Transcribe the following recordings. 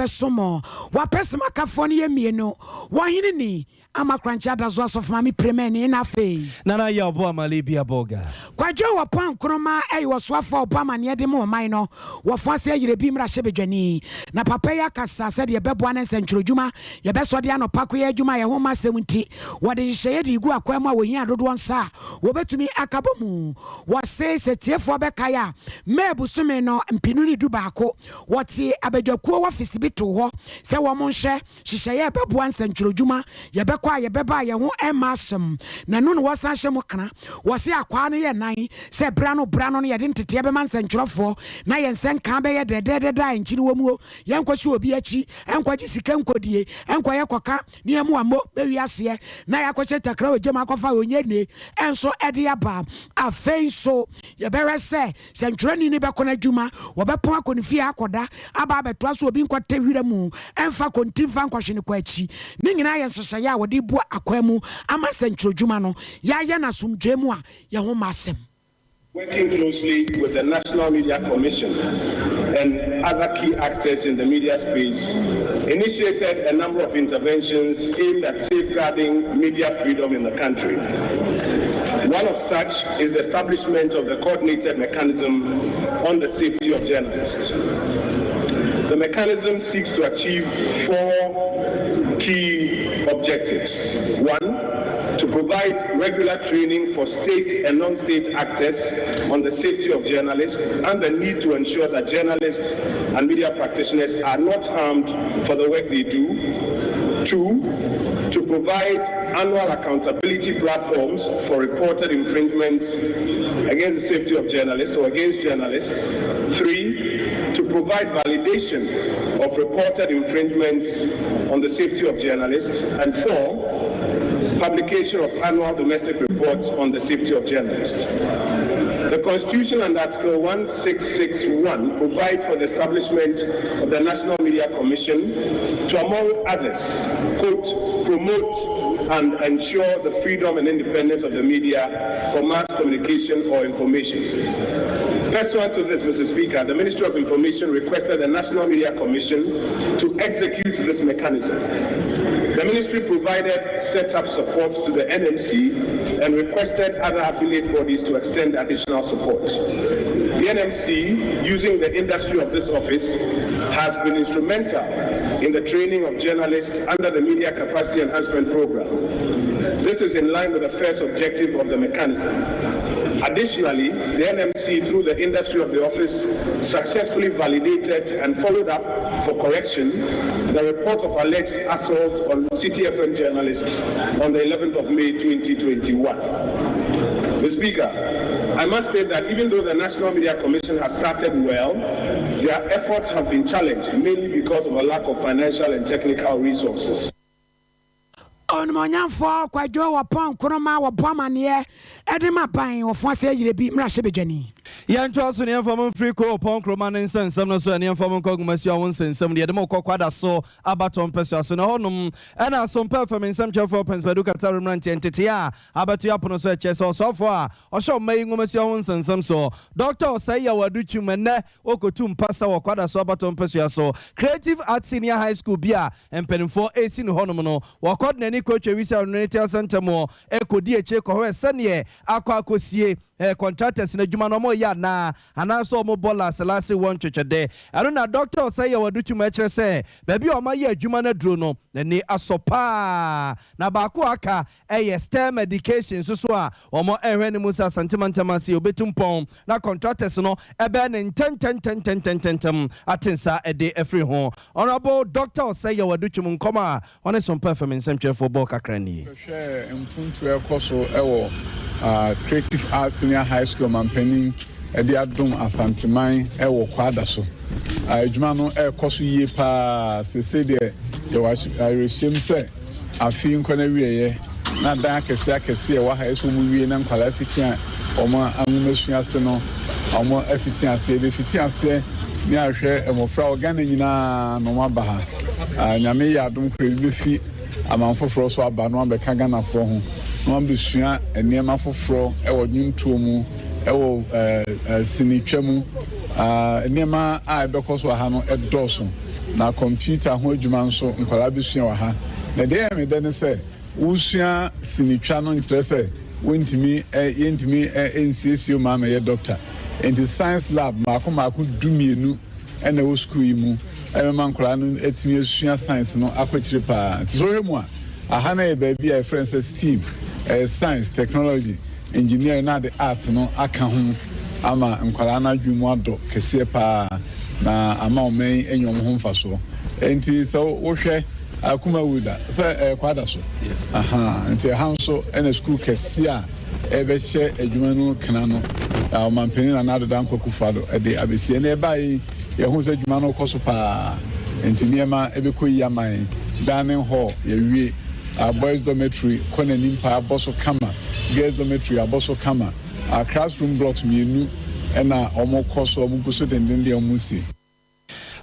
bɛso mo. Wapɛsem akafoɔ no yɛ mmienu, Wɔhene ni, Ama Korankye Adazo Asɔfo Maame Piremani na afei. Nana Yaw Boamah Libya Bolga. Kwadwo Wɔpɔn Nkrumah yɛ ɔsoafoɔ a ɔbɔ amaneɛ de ma ɔman no wɔ Foase Ayirebi mmarahyɛbadwani. Na papa yi akasa sɛdeɛ ɛbɛboa ne nsɛntwerɛdwuma yɛbɛsɔ de anɔpa koyɛ adwuma a yɛho mma asɛm nti wɔde nhyehyɛeɛ de regu akwan mu a wɔhia dodoɔ nsa a wɔbɛtumi akabɔ mu. Wɔse sɛ tiefoɔ bɛkae a May bosome no mpenu ne dubaako wɔtee abadwakuo wɔfese bi too hɔ sɛ wɔn nhwɛ Nhyehyɛeɛ a ɛbɛboa nsɛntwerɛdwuma, yɛbɛkɔ a yɛbɛba a yɛn ho mma asɛm, na ɛno na wɔsan hyɛ mu kena. Wɔse akwaa no yɛ nan, sɛ berɛ ano berɛ ano no yɛde nteteɛ bɛma nsɛntwerɛfoɔ na yɛn nsɛnkaa bɛyɛ dɛdɛɛdɛdɛ a nkyene wɔ muo, yɛnkɔhyɛ obi akyi nkɔgye sika nkɔdie, nkɔyɛ kɔka ne yɛn mu ammɔ bɛwie aseɛ na yɛakɔhyɛ takra wɔ gyam akɔfa onyɛ nne nso de aba. Afei nso yɛbɛhwɛ sɛ Sɛntwerɛni no bɛkɔ n'adwuma, wɔbɛpɔn akɔ ne fie akɔda, aba abɛtoa so obi nkɔtɛ wira mu mfa konti mfa nkɔhwe no kɔ akyi. Ne nyinaa yɛ nhyehyɛeɛ a wɔde bua akwan mu ama nsɛntwerɛdwuma no yɛayɛ no asomdwoeɛ mu a yɛn ho mma asɛm. Working closely with the National Media Commission and other key actors in the media space, initiated a number of interventions aimed at safeguarding media freedom in the country. One of such is the establishment of the coordinated mechanism on the safety of journalists. The mechanism seeks to achieve four key objectives. One, to provide regular training for state and non-state actors on the safety of journalists and the need to ensure that journalists and media practitioners are not harmed for the work they do. Two, to provide annual accountability platforms for reported infringements against the safety of journalists or against journalists. Three, to provide validation of reported infringements on the safety of journalists. And four, publication of annual domestic reports on the safety of journalists. The Constitution and Article 1661 provide for the establishment of the National Media Commission to, among others, quote, promote and ensure the freedom and independence of the media for mass communication or information. Pursuant to this, Mr. Speaker, the Ministry of Information requested the National Media Commission to execute this mechanism. The ministry provided setup support to the NMC and requested other affiliate bodies to extend additional support. The NMC, using the industry of this office, has been instrumental in the training of journalists under the Media Capacity Enhancement Program. This is in line with the first objective of the mechanism. Additionally, the NMC, through the industry of the office, successfully validated and followed up for correction the report of alleged assault on Citi FM journalists on the 11th of May 2021. Mr. Speaker, I must state that even though the National Media Commission has started well, their efforts have been challenged mainly because of a lack of financial and technical resources. Onimuonyamfoɔ Kwadwo Wɔpɔn Nkrumah wɔbɔ amaneɛ de ma ban wɔfo ase ayerɛ bi mmarahyɛbadwani. Yɛntoa so ne yɛmfa mo mfiri ko Ɔpɔn Nkrumah ne nsɛnsɛm no so ɛne yɛmfa mo nkɔ nwomasua ho nsɛnsɛm deɛ yɛde mo kɔ kwada so abatɔ mpɛsoa so na hɔnom ɛna Asompa FM nsɛmtwerɛfoɔ Pɛnsipadu Katare mmeranteɛ ntetee a abɛto yɛ apono so ɛkyerɛ sɛ ɔsoafoɔ a ɔhyɛ ɔma yi nwomasua ho nsɛnsɛm so Dr. Osei Yaw Adutwum ɛnnɛ wɔkɔtu mpasa wɔ kwada so abatɔ mpɛsoa so Creative Arts Senior High School bi a mpanimfoɔ ɛsi no hɔnom no wɔkɔ de n'ani kɔtwa wisa ɔno ne te asɛntɛm ɛkɔdi akyire kɔhwɛ sɛneɛ akɔ akɔsie contractors no adwuma no ɔmo yɛ anaa anaasɛ ɔmo bɔ laselase wɔ ntwetwɛdɛ. Ɛno na Dr. Osei Yaw Adutwum kyerɛ sɛ baabi a ɔma yɛ adwuma no aduro no n'ani asɔ paa na baako aka ɛyɛ STEM education nso so a ɔmo ɛhwɛ ne mu sɛ Asantemantam ase obɛtu mpɔn na contractors no ɛbɛyɛ ne ntɛntɛntɛntɛntɛntɛm ate nsa ɛde afiri ho. Honorable Dr. Osei Yaw Adutwum nkɔm a ɔne Sompa FM nsɛmtwerɛfoɔ bɔɔ kakra nie. Hwɛ mpuntu ɛkɔ so ɛwɔ Creative Arts Senior High School mampanin ɛde adom Asanteman ɛwɔ Kwada so. Adwuma no ɛrekɔ so yie paa. Sese deɛ yɛwɔ awerɛhyɛm sɛ afi nkɔ no awieɛ na dan akɛseɛ akɛseɛ ɛwɔ ha ɛsɛ wɔn wie na nkwadaa fiti a wɔn anwomasua ase no wɔn afiti aseɛ ebɛfiti aseɛ ne ahwɛ mmɔfra wɔ Ghana nyinaa na wɔn aba ha. Nyame yɛ adom kora ebi bɛfi aman foforɔ so aba na wɔabɛka Ghanafoɔ ho na wɔabɛsua nneɛma foforɔ ɛwɔ nnwontoɔ mu, ɛwɔ ɛɛ ɛɛ sinitwa mu. Nneɛma a ɛbɛkɔ so ha no ɛdɔɔso. Na kɔmputa ho adwuma nso nkwadaa bɛsua wɔ ha. Na deɛ ɛyɛ me dɛ ne sɛ wosua sinitwa no nkyerɛ sɛ wontumi yɛntumi nsiesie wo ma amɛyɛ dɔkta. Enti science lab mmaako mmaako 12 na ɛwɔ sukuu yi mu ɛbɛma nkwadaa no atumi asua science no akɔ akyire paa. Nti sɛ wohwɛ mu a, aha no yɛ baabi a yɛfrɛ no sɛ STEAM, ɛyɛ science, technology, engineering na ade arts no aka ho ama nkwadaa no adwene mu adɔ kɛseɛ paa na ama ɔman yi anya wɔn ho mfasoɔ. Nti sɛ wohwɛ Kumawu da sɛ ɛyɛ Kwada so, aha, nti ɛha nso ɛna sukuu kɛseɛ a ɛrebɛhyɛ adwuma no kena no Ɔmanpanin Nana Addo Dankwa Akufo-Addo de abɛsi. Ɛnna ɛbaeɛ yi, yɛhuu sɛ adwuma no rekɔ so paa, nti nneɛma bɛkɔ yie ama yɛn. Dining hall, yɛawie. Boys dormitory kɔ n'anim paa, abɔ so kama. Girls dormitory abɔ so kama. Classroom blocks mmienu na wɔrekɔ so, wɔgu so dendenden a wɔresi.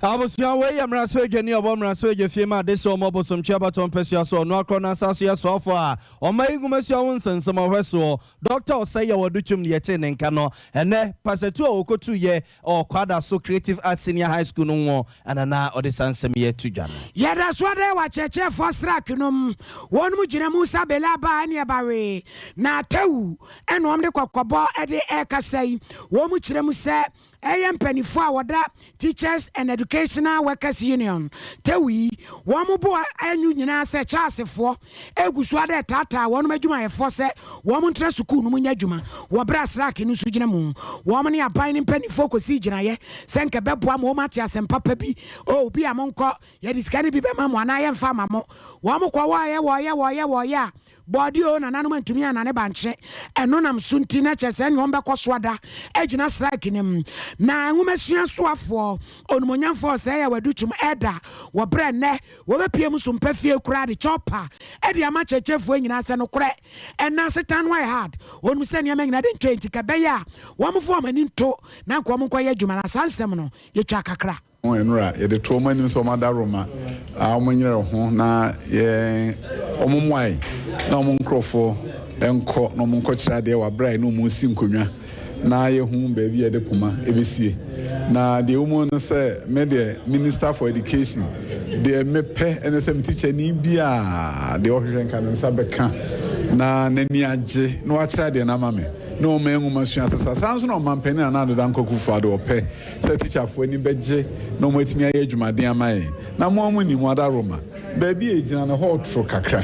Abusua wei yɛ mmarahyɛbadwani a ɔwɔ mmarahyɛbadwafie ma adehye ɔmo Bosomtwe abatoɔ mpɛsua so ɔno akorɔ no asan so yɛ soafoɔ a ɔma yi nwomasua ho nsɛnsɛm ɔhwɛ soɔ Dɔkta Osei Yaw Adutwum ne yɛtee ne nka no ɛnɛ pasatu a ɔkɔtuiɛ wɔ Kwadaso Creative Arts Senior High School no ho ɛna na ɔde saa nsɛm yi ato dwa no. Yɛda so ara wɔ akyerɛkyerɛfoɔ srak nom, wɔnom gyina mu sa bele aba a ɛne ɛba wee, na atawu ɛna wɔn de kɔkɔbɔ de ɛrekasa yi, wɔn kyerɛ mu sɛ Ɛyɛ mpaninfoɔ a wɔda Teachers and Educational Workers Union, TEWU, yi, wɔn bo anwu nyinaa sɛ Charlesfoɔ gu so ara retaataa wɔn adwumayɛfoɔ sɛ wɔn ntra sukuu no mu nyɛ adwuma wɔ berɛ a srake no nso gyina mu. Wɔn ne aban no mpaninfoɔ kɔsii gyinaeɛ sɛ nka ɛbɛboa ma wɔn ate asɛm papa bi, Oh, bi a monkɔ, yɛde sika no bi bɛma mo anaa yɛmfa mma mo. Wɔn kɔwɔeɛ, wɔɔyɛ, wɔɔyɛ, wɔɔyɛ a, Bɔɔde oo, nananom antumi annane bankye. Ɛno nam so nti na kyerɛ sɛ ɛne wɔn bɛkɔ so ada agyina srike no mu. Na nwomasua soafoɔ, Onimonyamfoɔ Osei Awadutwum Elder, wɔ berɛ a nnɛ wɔbɛpue mu so mpa fie koraa de chopper de ama kyerɛkyerɛfoɔ nyinaa sɛ nokorɛ ɛnnɛ asetan no ayɛ hard, wɔnim sɛ nneɛma nyinaa de ntwa enti ka ɛbɛyɛ a wɔmfa wɔn ani nto na anka wɔn nkɔyɛ adwuma na saa nsɛm no yɛtwaa kakra. Ho nnora. Yɛde to wɔn anim sɛ wɔn adaworoma a wɔnyere ho na yɛn wɔn mmoa yɛn na wɔn nkurɔfoɔ nkɔ na wɔn nkɔkyerɛ adeɛ wɔ abere a yɛne wɔn resi nkonnwa na yɛhu baabi a yɛde poma bɛsie. Na deɛ ɛwɔ mu no sɛ me deɛ Minister for Education deɛ mepɛ ne sɛ me tikyani biara deɛ ɔhwehwɛ nka ne nsa bɛka na n'ani agye na wakyerɛ adeɛ no ama me na ɔma nwoma sua sesa. Saa nso na Ɔmanpanin Nana Addo Dankwa Akufo-Addo ɔpɛ sɛ tikyafoɔ ani bɛgye na wɔatumi ayɛ adwumaden ama yɛn. Na mo ara monim, Adaroma, baabi a yɛgyina no, ɛhɔ retoro kakra.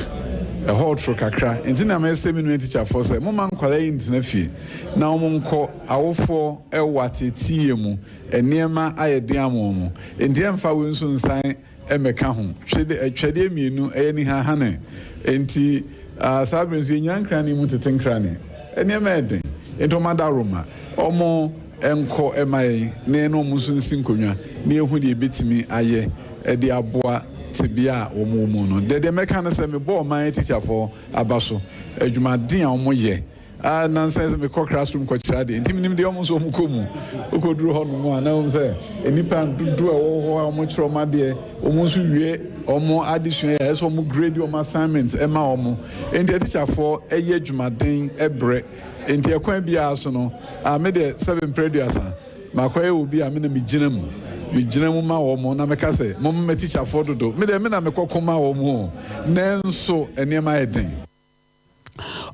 Ɛhɔ retoro kakra. Enti na mesrɛ me nua tikyafoɔ sɛ, momma nkwadaa yi ntena fie na wɔnkɔ. Awofoɔ wɔ ateeteeɛ mu, nneɛma ayɛ den ama wɔn. Enti ɛmfa wei nso nsan mmɛka ho. Twede, twɛdeɛ mmienu, ɛyɛ nihahane. Enti, ah, saa bere nso yɛnyina nkrane mu tete nkrane. Nneɛma yɛ den. Enti wɔn adaworoma, wɔn nkɔ mma yɛn na yɛne wɔn nso nsi nkonnwa na yɛhu deɛ yɛbɛtumi ayɛ de aboa tebea a wɔn wɔ mu no. Deɛ deɛ mɛka ne sɛ mebɔ ɔman atikyafoɔ aba so, adwumaden a wɔyɛ. Ah, nnansa yi sɛ mekɔ classroom kɔkyerɛ adeɛ nti menim deɛ wɔn nso wɔn kɔ mu. Wokɔduru hɔ nom a na wohu sɛ nnipa dodoɔ a ɛwɔ hɔ a wɔkyerɛ wɔn adeɛ, wɔn nso wie wɔn adesua yi a ɛsɛ sɛ wɔn grade wɔn assignments ma wɔn. Enti atikyafoɔ yɛ adwumaden brɛ. Enti ɛkwan biara so no, ah, me deɛ sɛbe mprɛ aduasa makɔyɛ obi a me na megyina mu. Megyina mu ma wɔn na meka sɛ, momma m'atikyafoɔ dodo. Me deɛ me na mekɔko ma wɔn o. Nanso nneɛma ayɛ den.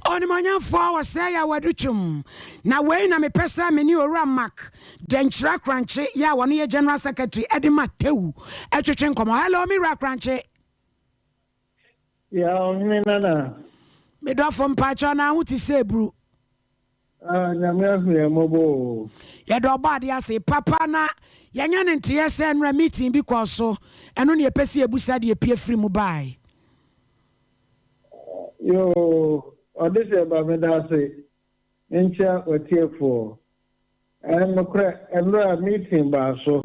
Onimuonyamfoɔ wɔ sɛɛ yɛ awadu twom. Na wei na mepɛ sɛ me ne Owura Mark Denkyira Krankye yɛ a ɔno yɛ General Secretary de ma TEWU twetwe nkɔmmɔ. Hello, me wura Krankye. Yeah, Ɔhene Nana. Me dɔfo mpakyɛw na ho te sɛ eburu. Ah, Nyame ahu yɛn mmɔbɔ o. Yɛda Ɔbɔadeɛ ase papa na yɛanya no nteɛ sɛ nnora meeting bi kɔɔ so, ɛno na yɛpɛ sɛ yɛbusa deɛ ɛpue firi mu baeɛ. Yoo, ɔdehyeɛ ba medaase, menkyia w'atiefoɔ. Ɛɛ nokorɛ, ɛnora meeting baa so,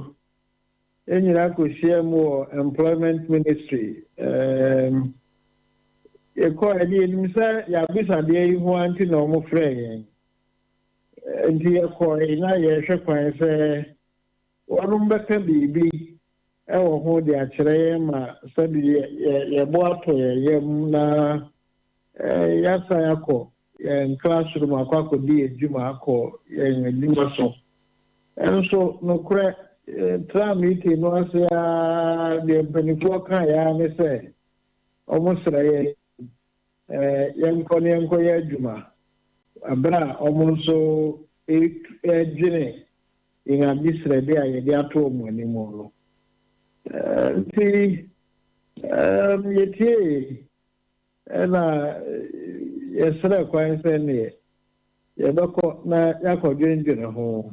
yɛn nyinaa kɔhyiaa mu wɔ Employment Ministry. Ɛɛm, yɛkɔɔ ɛde yɛnim sɛ yɛabisadeɛ yi ho ara nti na wɔfrɛɛ yɛn. Nti yɛkɔe na yɛrehwɛ kwan sɛ Wɔnom bɛka biribi wɔ ho de akyerɛ yɛn ma sɛde yɛn bo atɔ yɛn yam na yɛasan akɔ yɛn classroom akɔ akɔdi yɛn dwuma akɔ yɛn adwuma so. Nso nokorɛ, Yɛtraa meeting no ase ara, deɛ mpanimfoɔ kaeɛ ara ne sɛ wɔsrɛ yɛn yɛnkɔ na yɛnkɔyɛ adwuma berɛ a wɔn nso redwene yɛn adesrɛdeɛ a yɛde ato wɔn anim no. Nti yɛtiee Ɛnna yɛsrɛɛ kwan sɛ ɛnneɛ yɛbɛkɔ na yɛakɔdwendwene ho,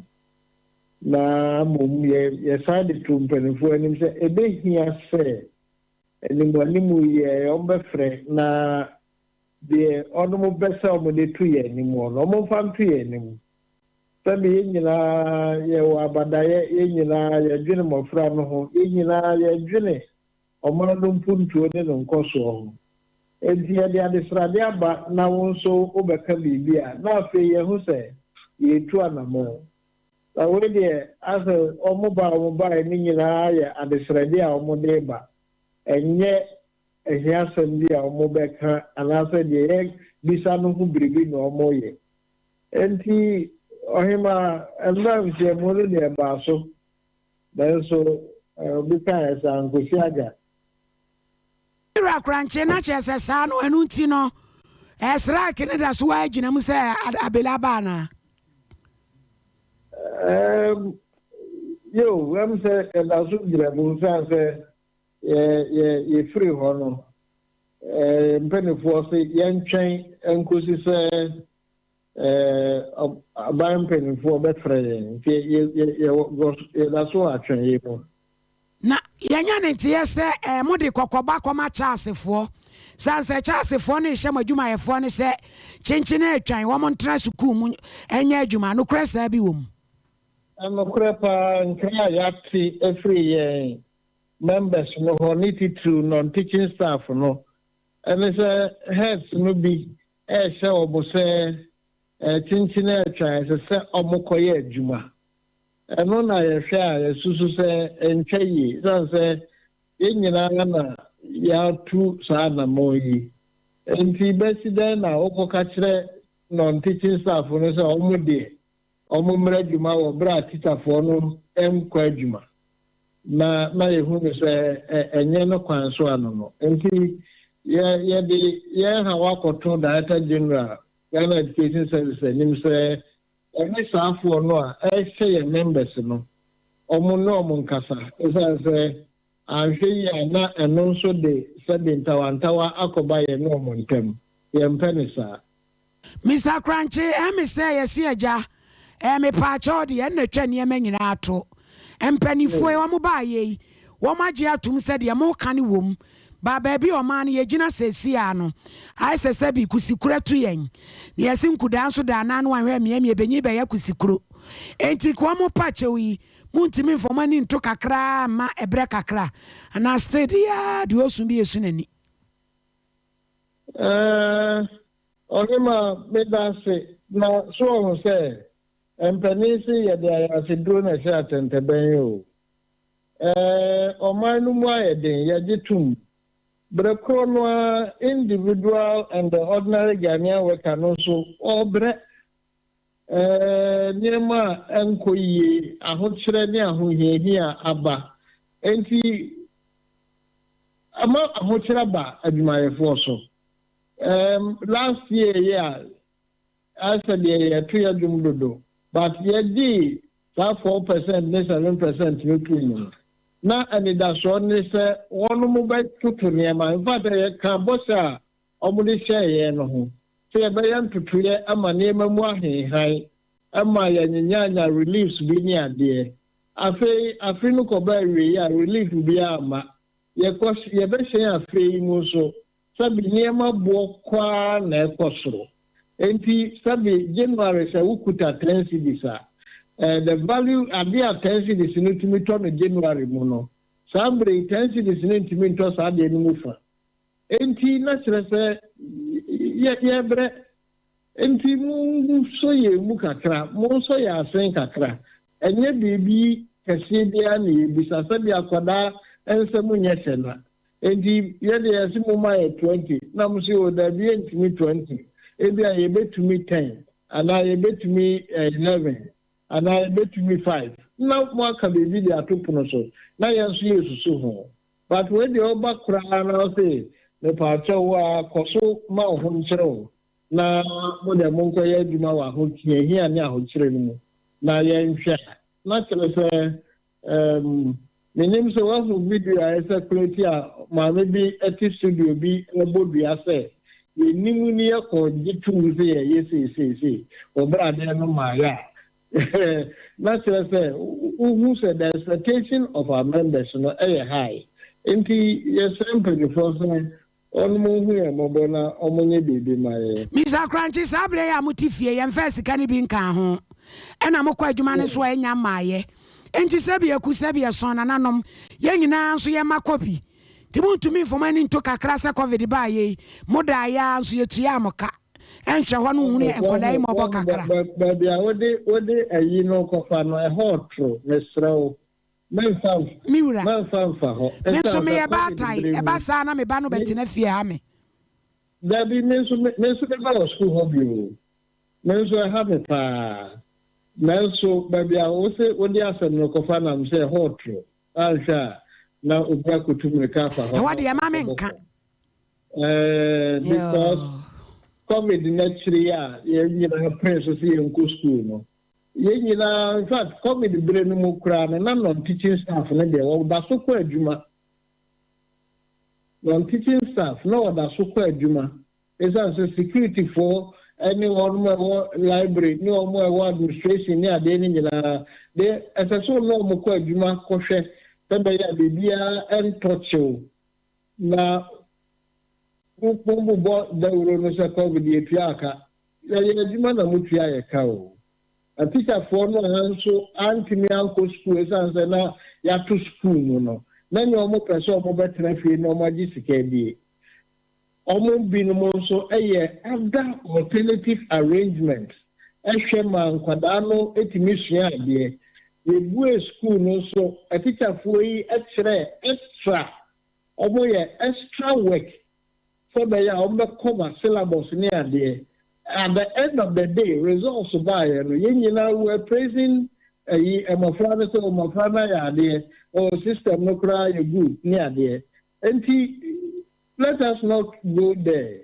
na mmom yɛsan de too mpanimfoɔ anim sɛ ɛbɛhia sɛ animuanimu yi wɔbɛfrɛ na deɛ wɔn pɛ sɛ wɔde to yɛn anim no, wɔmfa nto yɛn anim. Sɛbe yɛn nyinaa yɛwɔ abadaeɛ, yɛn nyinaa yɛdwene mmɔfra no ho, yɛn nyinaa yɛdwene ɔman no mpuntuo ne ne nkɔsoɔ ho. Enti yɛde adesrade aba na wo nso wobɛka biribi a, na afei yɛahu sɛ yɛretu anammɔn. Na wei deɛ, asɛ wɔn ba a wɔbaeɛ no nyinaa yɛ adesrɛdeɛ a wɔde reba, ɛnyɛ ahiasɛm bi a wɔbɛka anaasɛ deɛ yɛrebisa no ho biribi na wɔreyɛ. Enti, ɔhemaa, mmerɛ a nhyiamu no deɛ ɛbaa so, Nanso obi kaeɛ sɛ, Ankosi aga. Me wura Korankye, na kyerɛ sɛ saa no, ɛno nti no, Srake no da so ara gyina mu sɛ Abel aba anaa? Ɛɛm, yo, ɛm sɛ ɛda so gyina mu, sane sɛ yɛ, yɛ, yɛfiri hɔ no, ɛɛ, mpanimfoɔ se yɛntwɛn nkosi sɛ Aban mpanimfoɔ bɛfrɛ yɛn nti yɛda so wɔ atwɛnyɛ mu. Na yɛanya ne nteɛ sɛ mode kɔkɔbɔ akɔma Charlesfoɔ, sane sɛ Charlesfoɔ no rehyɛ mo adwumayɛfoɔ no sɛ kyenkyene atwan wɔn ntena sukuu mu nyɛ adwuma. Nokorɛ saa bi wɔ mu? Nokorɛ paa, nkra a yɛate afiri yɛn members no hɔ ne titiriw non-teaching staff no ne sɛ heads no bi rehyɛ wɔn sɛ kyenkyen atwa a ɛsɛ sɛ wɔkɔyɛ adwuma. Ɛno na yɛhwɛ a yɛsusu sɛ ɛntwa yie ɛsiane sɛ yɛn nyinaa na yɛatu saa anammɔn yi. Enti bɛsi dɛn na wokɔka kyerɛ non-teaching staff no sɛ wɔn deɛ wɔmmra adwuma wɔ berɛ a tikyafoɔ no nkɔ adwuma? Na na yɛhu no sɛ ɛnyɛ no kwan so ano no. Enti yɛ yɛde yɛn haw akɔto Director General, Ghana Education Service anim sɛ ɔne saafoɔ no a ɛrehyɛ yɛn members no, wɔn ne wɔn nkasa ɛsiane sɛ anhwɛ yie a na ɛno nso de sɛbe ntawantawa akɔba yɛne wɔn ntam. Yɛmpɛ no saa. Mister Korankye, ɛme sɛ yɛse agya eh, mepaakyɛw deɛ ɛna twa nneɛma nyinaa to. Mpaninfoɔ yi wɔn baayɛ yi, wɔn agye atom sɛ deɛ moka no wom, but baabi a ɔman no yɛgyina seesei ara no, ayɛ sɛ sɛbi kusikuro atu yɛn, na yɛse nkudaa nso da anan no anhwɛ amia amia benyin bɛyɛ kusikuro. Enti ka wɔn pa kyɛw yi, montumi mfa wɔn ani nto kakra mma ɛberɛ kakra, anaa still deɛ ara deɛ ɔresu bi resu n'ani. Ɛɛ, Ɔhema, meda ase. Na so woahu sɛ mpanin se yɛde ayaseduro na ɛhyɛ atɛntɛbɛn o? Ɛɛ, ɔman no mu ayɛ den, yɛgye tom. Berɛ korɔ no ara, individual and the ordinary Ghanaian worker no nso, ɔrebrɛ. Ɛɛ, nneɛma a ɛnkɔ yie, ahokyerɛ ne ahohiahia aba. Enti, Ama ahokyere aba adwumayɛfoɔ so. Erm last year yi a ayɛ sɛ deɛ yɛto yɛ dwom dodo but yɛgyee saa 4% ne 7% no too mu no na anidasoɔ ne sɛ wɔnom bɛtoto nneɛma in fact yɛka bɔhyɛ a wɔde hyɛɛ yɛn no ho sɛ yɛbɛyɛ ntotoeɛ ama nneɛma mu ahenhan ma yɛanyenyaanya reliefs bi ne adeɛ. Afei afe no kɔba awieeɛ a relief biara amma. Yɛkɔ yɛbɛhyɛn afe yi mu nso, sɛbe nneɛma boɔ kɔ ara na ɛkɔ soro. Enti sɛbe January sɛ wokuta ten cedis a, eh, the value, adeɛ a ten cedis no tumi tɔ no January mu no, saa berɛ yi ten cedis no ntumi ntɔ saa adeɛ no mu fa. Enti na kyerɛ sɛ yɛ yɛrebrɛ. Enti monsɔ yɛn mu kakra, monsɔ yɛn asen kakra. Ɛnyɛ biribi kɛseɛ biara na yɛbisa, sɛdeɛ akwadaa nsam nyɛ hyɛ na. Enti yɛn deɛ yɛse momma yɛ 20, na mo se o daabi yɛntumi 20, ebia yɛbɛtumi 10, anaa yɛbɛtumi 11, anaa yɛbɛtumi 5. na moaka biribi de ato pono so na yɛn nso yɛresusu ho. But wei deɛ woba koraa na wose mepaakyɛw wo ara kɔ so ma wo ho nkyere wo na mo deɛ monkɔyɛ adwuma wɔ ahohiahia ne ahokyere no mu na yɛnhwɛ a, na kyerɛ sɛ Erm mennim sɛ woahu video a ɛsɛkulati a maame bi te studio bi rebɔ dua sɛ yɛnnim ni yɛkɔ gye tom sɛ yɛyɛ sei sei sei wɔ berɛ a adeɛ no mmaeɛ a na kyerɛ sɛ wohu sɛ the expectation of our members no yɛ high nti yɛsrɛ mpaninfoɔ sɛ Wɔnom nhu yɛn mmɔbɔ na wɔn nyɛ biribi ma yɛn. Mister Korankye, saa berɛ yi a mote fie, yɛmfaa sika no bi nkaa ho, ɛna mokɔ adwuma no nso a ɛnnya mmaeɛ. Enti sɛbi aku sɛbi ɛsɔn nananom, yɛn nyinaa nso yɛn mma kɔ bi. Nti montumi mfa mo ani nto kakra sɛ covid baeɛ yi, modaeɛ ara nso yɛtuaa mo ka. Ɛnhwɛ hɔ no nhunu nkwadaa yi mmɔbɔ kakra. Baabi a wode wode ayi no kɔfa no, ɛhɔ ɔtoro, mesrɛ wo. Mɛmfa Me wura, mɛmfa mfa hɔ. me nso Ɛsiane sɛ meyɛ COVID baatan, bere ɛba mu. saa a na me ba no Me, bɛtena fie ha me. dabi, me nso me, me nso meba wɔ sukuu hɔ bio. Me nso ɛha me paa. Nanso baabi a wose wode asɛm no kɔfa nam sɛ ɛhɔ ɔtoro. Anhwɛ a na obi akɔtu mmirika afa hɔ Ɛhɔ na deɛ mma wakɔbɔ menka. fam. Ɛɛ, because Yoo. COVID no akyiri a yɛn nyinaa pere so sɛ yɛnkɔ sukuu no, Yɛn nyinaa, in fact, covid bere no mu koraa no, na non-teaching staff no deɛ, wɔda so kɔ adwuma. Non-teaching staff, na wɔda so kɔ adwuma. Esiane sɛ securityfoɔ ne wɔn a ɛwɔ library ne wɔn a ɛwɔ administration ne adeɛ no nyinaa, de ɛsɛ sɛ wɔne wɔn kɔ adwuma kɔhwɛ sɛ ɛbɛyɛ a biribiara ntɔ kyew. Na wɔbobɔ dawuro no sɛ covid yɛtua ka. Yɛyɛ adwuma na motua yɛ ka o. Atikyafoɔ no a nso antumi ankɔ sukuu ɛsiane sɛ na yɛato sukuu mu no, na ɛnyɛ wɔn pɛ sɛ wɔbɛtena fie na wɔagye sika adie. Wɔn binom nso yɛ other alternative arrangements hwɛ maa nkwadaa no tumi sua adeɛ. Yɛbuee sukuu no nso, atikyafoɔ yi kyerɛɛ extra, wɔyɛ extra work sɛ ɛbɛyɛ a wɔbɛ cover syllabus ne adeɛ. At the end of the day results baeɛ no yɛn nyinaa we were praising ayi mmɔfra no sɛ oh mmɔfra no ayɛ adeɛ, oh system no koraa yɛ good ne adeɛ. Nti let us not go there.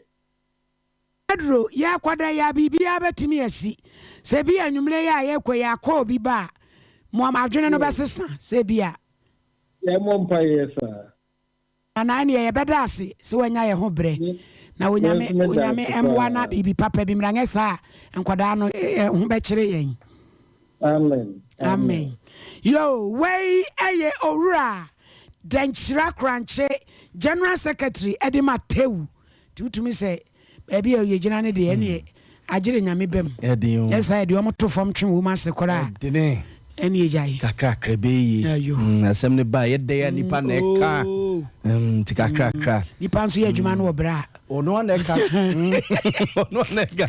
Aduro, yɛrekɔ da yi a biribiara bɛtumi asi. Sɛ bi a anwummerɛ yi a yɛrekɔ yi akɔ obi ba a, mo adwene no bɛsesa sɛ bi a. Yɛmmɔ mpaeɛ saa. Nana ɛneɛ yɛbɛda ase sɛ wanya yɛ ho brɛ na onyame onyame ɛmoa na biribi papa bi mmra nyɛ saa a nkwadaa no ho bɛkyere yɛn. Amen. Amen. Yoo wei ɛyɛ owura Dɛnkyira Korankye General Secretary ɛde ma Tewu Nti wotumi sɛ baabi a yɛgyina no deɛ ɛneɛ agyere Nyame bam. Nyɛ saa yɛde wɔn to fam twe wɔn ase koraa a ɛneɛ gyae. Kakrakra ɛbɛyɛ yie. Ayo. Asɛm no ba a yɛdɛ a nipa na ɛka. Nti kakrakra. Nipa nso yɛ adwuma no wɔ berɛ a. Ɔno ara na ɛka. Ɔno ara na ɛka.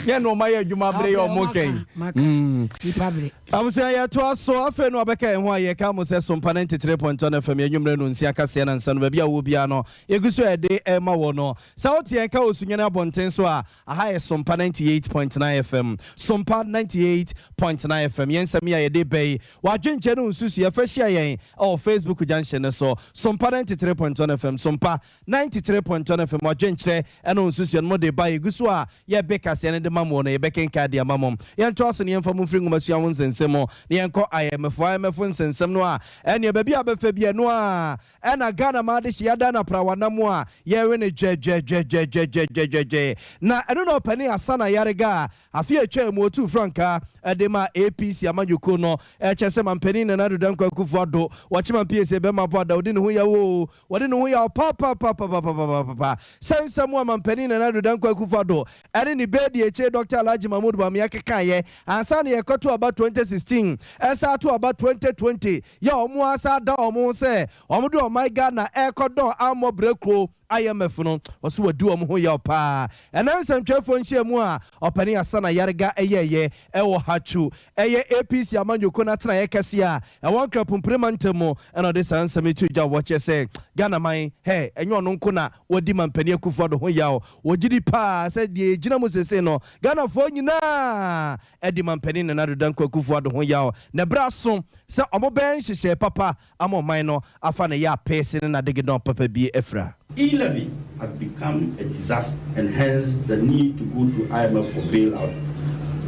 Nyɛ na ɔma yɛ adwuma bere yɛ ɔmo kɛn. Maka. Nipa bere. Abusua yɛtoa so afei no abɛka yɛn ho a yɛka mo sɛ Sompa 93.1 FM yɛn nwummerɛ no nsia kaseɛ na nsa no baabi a wɔ biara no Yɛgu so a yɛde rema wɔ no. Sɛ wote yɛn nka wɔ Sunyani abɔnten so a, aha yɛ Sompa 98.9 FM. Sompa 98.9 FM. Yɛn nsɛm yi a yɛde reba yi, w'adwenkyerɛ ne wo nsusuiɛ, fa hyia yɛn wɔ Facebook junction no so. Sompa 93.1 FM. Sompa 93.1 FM. W'adwenkyerɛ ne wo nsusuiɛ no, mode ba a, yɛgu so a yɛbe kaseɛ no de ma mo no, yɛbɛkenkan de ama mo. Yɛntoa so na yɛmfa mo mfiri nwomasua ho nsɛnsɛm mu na yɛnkɔ IMF, IMF nsɛnsɛm no a, ɛnneɛ baabi a bɛfa bi, ɛno ara Ɛna Ghana ma adehye yɛada no aprawa nam a yɛwe no dwɛdwɛdwɛdwɛdwɛdwɛdwɛdwɛ. Na ɛno na ɔpanin Asana Ayariga a afe a ɛtwaa mu ɔtuu frankaa de maa APC amanyɔkuo no ɛkyɛ sɛ mampanin Nana Addo Dankwa Akufo Addo wɔkye ma PAC bɛma bɔ ada ɔdi ne ho yaw oo wɔde ne ho yaw papapapapapapaapa sɛ nsɛm a mampanin Nana Addo Dankwa Akufo Addo ɛne ne bɛɛdi akyire Dɔkta Alhaji Mahmood Bawumia kekaeɛ ansa na yɛkɔto aba 2016 ɛsan ato aba 2020 yɛ wɔn ara san da wɔn ho sɛ wɔn de ɔman Ghana ɛrekɔ dɔn ammɔ brɛ kuro. IMF no, ɔse wadi wɔn ho yaw paa. Ɛnam nsɛmtwerɛfoɔ nhyiamu a Ɔpanin Asana Ayariga yɛeɛ wɔ Hatchu, ɛyɛ APC amanyɔkuo no atenaeɛ kɛseɛ a ɛwɔ Nkrapumpire mantam mu na ɔde saa nsɛm yi too dwa. Wɔkyerɛ sɛ Ghana man, hɛ, ɛnyɛ ɔno nko na wadi Mampanin Akufo Addo ho yaw. Wɔgye di paa sɛ deɛ yɛgyina mu seesei no, Ghanafoɔ nyinaa adi Mampanin Nana Addo Dankwa Akufo Addo ho yaw na ɛberɛ aso sɛ wɔbɛyɛ nhyehyɛe papa ama ɔman no afa ne yɛ apeese ne n'adegedɔn papa bi afira. E-levy has become a disaster and hence the need to go to IMF for bailout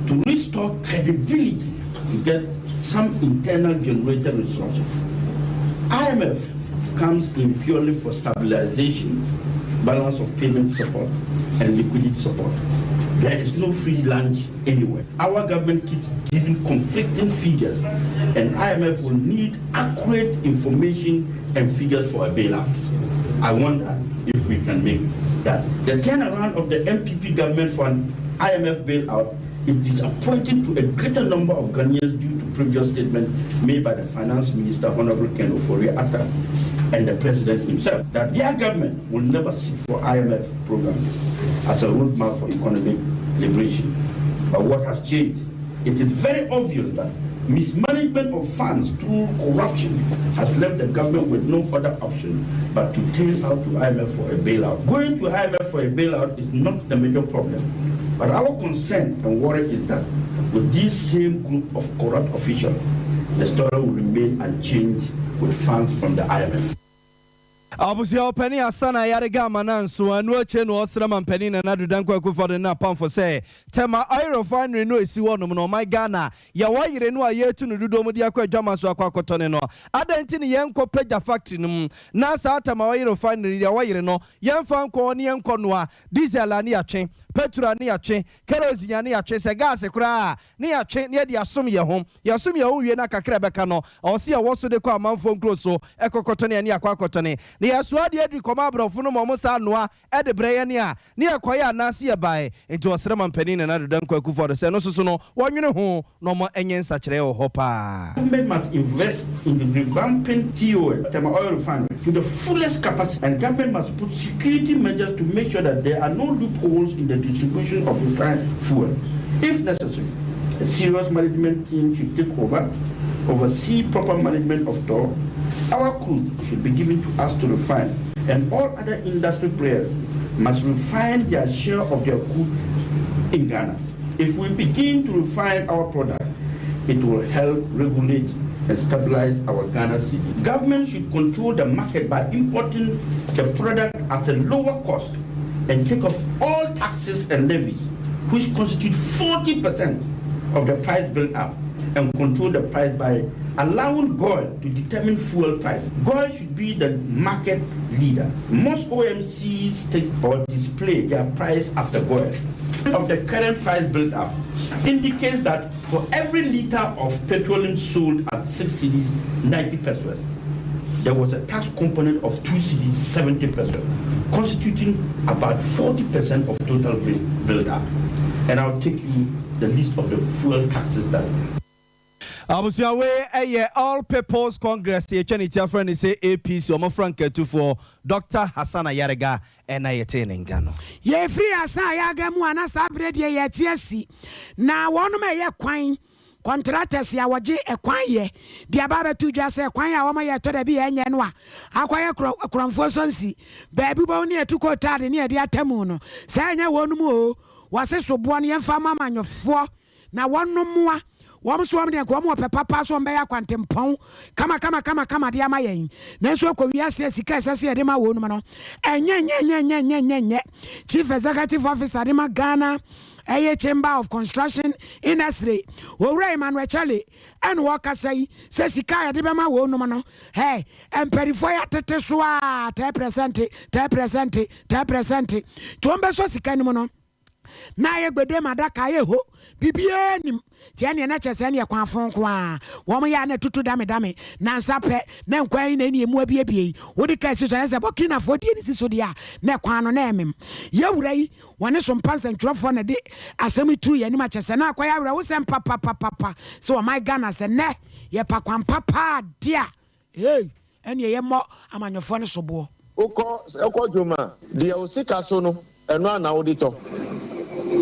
to restore credibility to get some internal generated resources. IMF comes in purely for stabilization, balance of payment support, and liquidity support. There is no free lunch anywhere. Our government keeps giving conflicting figures, and IMF will need accurate information and figures for a bailout. I wonder if we can make that. The turnaround of the MPP government for an IMF bailout is disappointing to a greater number of Ghanaians due to previous statements made by the Finance Minister, Honorable Ken Ofori-Atta, and the President himself, that their government will never seek for IMF program as a roadmap for economic liberation. But what has changed? It is very obvious that mismanagement of funds through corruption has left the government with no other option but to turn out to IMF for a bailout. Going to IMF for a bailout is not the major problem. But our concern and worry is that with this same group of corrupt officials, the story will remain unchanged with funds from the IMF. Abusua ɔpanin Hassan Ayariga Amananso ɛno akyire na ɔsrɛ mampanin Nana Addo Dankwa Akufo-Addo ne n'apamfo sɛ Tema Oil Refinery no a ɛsi hɔ nom no ɔman Ghana yɛwɔ yere no a yɛretu no dodoɔ mu de akɔ adwama so akɔ akɔtɔne no adɛn nti ne yɛnkɔ pagya factory no mu na saa Tema Oil Refinery deɛ wɔyere no yɛmfa nkɔ hɔ ne yɛnkɔ noa diesel a ne yɛatwe petrol a ne yɛatwe kerosene a ne yɛatwe sɛ gas koraa a ne yɛatwe na yɛde asom yɛn ho. Yɛsom yɛn ho wie na kakra a ɛbɛka no, ɛwɔ sɛ yɛwɔ so de kɔ amanfoɔ nkuro so kɔkɔtɔne a ne yɛakɔ akɔtɔne. Na yɛsoa adeɛ adi kɔma aborɔfo no ma wɔn saa noa de brɛ yɛn a, ne yɛkɔeɛ anaase yɛbaeɛ. Enti wɔsrɛ Mampanin Nana Addo Dankwa Akufo-Addo sɛ ɛno nso so no, wɔnwene ho na wɔnyɛ nsakyeraɛ wɔ hɔ paa. Government must invest in revamping TOL, Tema Oil Refinery, to the fullest capacity and government must put security measures to make sure that there are no loopholes in the distribution of refined fuel. If necessary, a serious management team should take over, oversee proper management of TOR. Our crude should be given to us to refine, and all other industry players must refine their share of their crude in Ghana. If we begin to refine our product, it will help regulate and stabilize our Ghana cedi. Government should control the market by importing the product at a lower cost and take off all taxes and levies, which constitute 40% of the price built up, and control the price by allowing GOIL to determine fuel price. GOIL should be the market leader. Most OMCs take or display their price after GOIL. Of the current price built up indicates that for every liter of petroleum sold at 6 cedis 90 pesewas, there was a tax component of 2 cedis 70 pesewas, constituting about 40% of total build up. And I'll take you the list of the fuel taxes that Abusua wei ɛyɛ All People's Congress yɛtwa ne ti afrɛ no sɛ APC wɔn frankatufoɔ Doctor Hassan Ayariga ɛna yɛtee ne nka no. Yɛfiri Hassan Ayariga mu a na saa berɛ deɛ yɛte asi na wɔnom ɛyɛ kwan kɔntratɛs a wɔgye ɛkwan yɛ de aba abɛto dwa sɛ kwan a wɔma yɛ ɛtɔ da bi yɛ nyɛ no a akɔyɛ korɔmfoɔ sɔnsi baabi bɔn ne yɛtu kootaade ne yɛde atamu no saa ɛnyɛ wɔnom o wɔse soboɔ no yɛmfa ma amanyɔfoɔ na wɔnom mmoa Wɔn nso wɔn deɛ nka wɔn wɔ pɛ papa so wɔn bɛyɛ akwantempɔn kama kama kama kama de ama yɛn. Nanso ɛkɔ wiase a sika ɛsɛ sɛ yɛde ma wɔn no ɛnyɛ nyɛ nyɛ nyɛ nyɛ nyɛ nyɛ. Chief Executive Officer de ma Ghana ɛyɛ Chamber of Construction Industry Owura Emmanuel Charlie ɛna wɔkasa yi sɛ sika a yɛde bɛma wɔn no hɛ mpanyinfoɔ yɛ atete so a tɛɛ pɛrɛsɛnte tɛɛ pɛrɛsɛnte tɛɛ pɛrɛsɛnte nti wɔn bɛsɔ sika no mu no na ayɛ gbedem adaka ayɛ ho biribiara nim nti ɛneɛ na kyerɛ sɛ ɛneɛ kwan fo nko a wɔn yɛ a na tutu dame dame nansa pɛ na nkwan yi na ɛne emu abiebie yi wode kaa si so ɛne sɛ burkinafoɔ die ne si so deɛ a na kwan no na ɛmem yɛwura yi wɔne so mpa nsɛntwerɛfoɔ na de asɛm yi tu yɛn anim akyɛ sɛ na akɔyɛ awerɛhosɛm papapapapa sɛ ɔman Ghana sɛ nnɛ yɛpa kwan papa adeɛ a hey ɛneɛ yɛmmɔ amanyɔfoɔ no soboɔ. Wokɔ wokɔ dwom a, deɛ wo sika so no, ɛno ara na wode tɔ.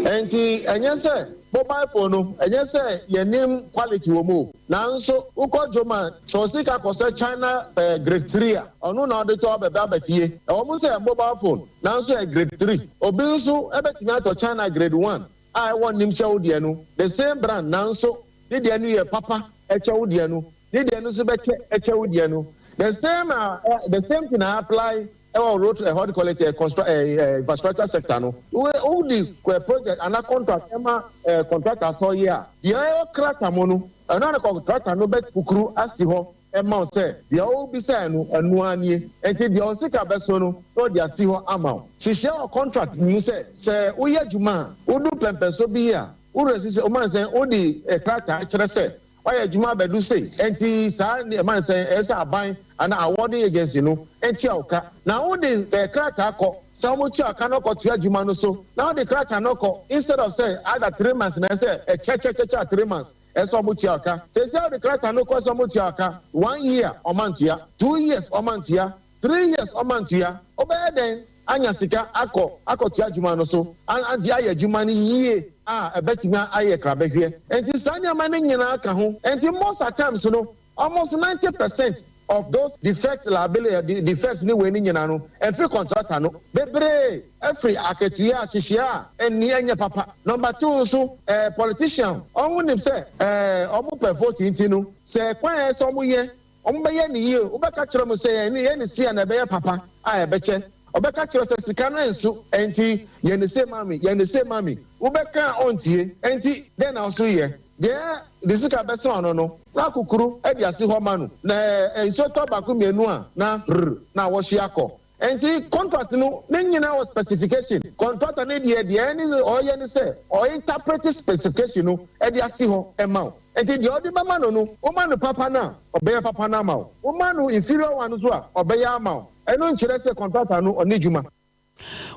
Ɛnti ɛnyɛ sɛ mobile phone no, ɛnyɛ sɛ yɛnnim quality wɔ mu o. Nanso wokɔ dwom a, sɛ wo sika kɔ sɛ China grade three a, ɔno na wode tɔ bɛba aba fie. Ɛwɔ mu sɛ ɛyɛ mobile phone, nanso ɛyɛ grade three. Obi nso bɛtumi atɔ China grade one a ɛwɔ nnim kyɛ wo deɛ no, the same brand, nanso ne deɛ no yɛ papa kyɛ wo deɛ no. Ne deɛ no nso bɛkyɛ kyɛ wo deɛ no. The same a the same thing a apply ɛwɔ road eh, what do you call it eh, constru eh, eh, infrastructure sector no. Wo wode eh, project anaa contract ɛma eh, contractor sɛ ɔyɛ a, deɛ ɛwɔ krata mu no, ɛno ara na contractor no bɛkukuru asi hɔ ɛma wo sɛ deɛ wobisae no ɛno ara nie. Nti deɛ wo sika bɛso no na ɔde asi hɔ ama wo. Hyehyɛ wɔ contract mu sɛ sɛ woyɛ adwuma a, wodu pɛmpɛnso bi a, wo werɛ si sɛ woma sɛ wode krataa kyerɛ sɛ Wayɛ adwuma abɛdu sei, ɛnti saa ɛma no sɛn? Ɛyɛ sɛ aban anaa awarding agency no ntua wo ka. Na wode krataa kɔ, sɛ wɔn tua wo ka na ɔkɔ tua adwuma no so, na wode krataa no kɔ instead of sɛ either 3 months na ɛsɛ ɛkyɛkyɛkyɛkyɛ a 3 months ɛsɛ wɔn tua wo ka. Seesei a wode krataa no kɔ sɛ wɔn tua wo ka, one year wɔn antua, 2 years wɔn antua, 3 years wɔn antua, wobɛyɛ dɛn anya sika akɔ akɔtua adwuma no so agye ayɛ adwuma no yie a ɛbɛtumi ayɛ krabɛhwɛ? Nti saa nneɛma no nyinaa ka ho. Nti most at times no, almost 90% of those defect liability, defects ne wei no nyinaa no, ɛmfiri contractor no. Bebree ɛfiri akatua a hyehyɛ a ɛnni ɛnyɛ papa. Number two nso, politician ɔmo nim sɛ ɔmo pɛ vote, nti no sɛ kwan a ɛsɛ ɔmo yɛ, ɔmo bɛyɛ ne yie. Wobɛka kyerɛ mo sɛ yɛn yɛn ne si a na ɛbɛyɛ papa a ɛbɛkyɛ, ɔbɛka kyerɛ sɛ sika no nso, nti yɛn ne se maame, yɛn ne se maame. Wobɛka a ɔntie. Nti dɛn na ɔso yɛ deɛ de sika bɛsɛn ɔno no na akukuru ɛde asi hɔ ma no na nsuo tɔ baako mmienu a na rr na wɔhye akɔ. Nti contract no ne nyinaa wɔ specification. Contractor ne deɛ ɛne ɔyɛ ne sɛ ɔinterpret specification no ɛde asi hɔ ɛma wo. Nti deɛ ɔde bɛma no, woma no papa no a, ɔbɛyɛ papa no ama wo. Woma no inferior one nso a, ɔbɛyɛ ama wo. Ɛno nkyerɛ sɛ contractor no ɔne dwuma.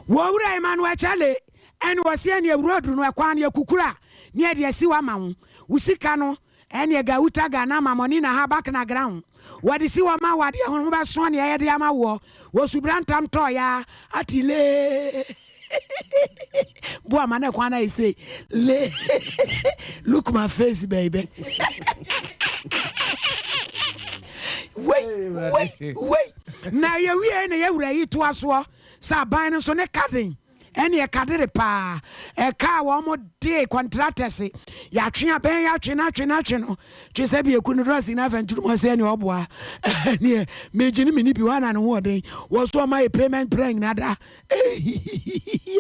Wɔwura Emmanuel Charlie ɛne wɔsi ɛne ewura duru no ɛkwan no yɛkukuru a ne yɛde asi hɔ ama wo. Wo sika no ɛne gauta Ghana mamɔni na ha bakna ground wɔde si hɔ ma wo adeɛ ho ho bɛsoɔ ne ɛyɛ de ama woɔ wɔ subra ntam tɔɔ ya ati lee bo ama ne kwan na ɛsɛ lee. Look my face, baby. Wei wei wei na yɛwie na yɛwura yi toa soɔ sɛ aban no nso ne kaden ɛne ɛkadere paa ɛka a wɔn de contractors yɛatwe abɛn, yɛatwe no atwe no atwe no twe sɛ bi eku no drɔsi na afɛn turum ɔsɛ ɛne ɔboa ɛneɛ megye ne meni bi hɔ ana ne ho ɔden wɔ so ɔma yɛ payment plan nyina da.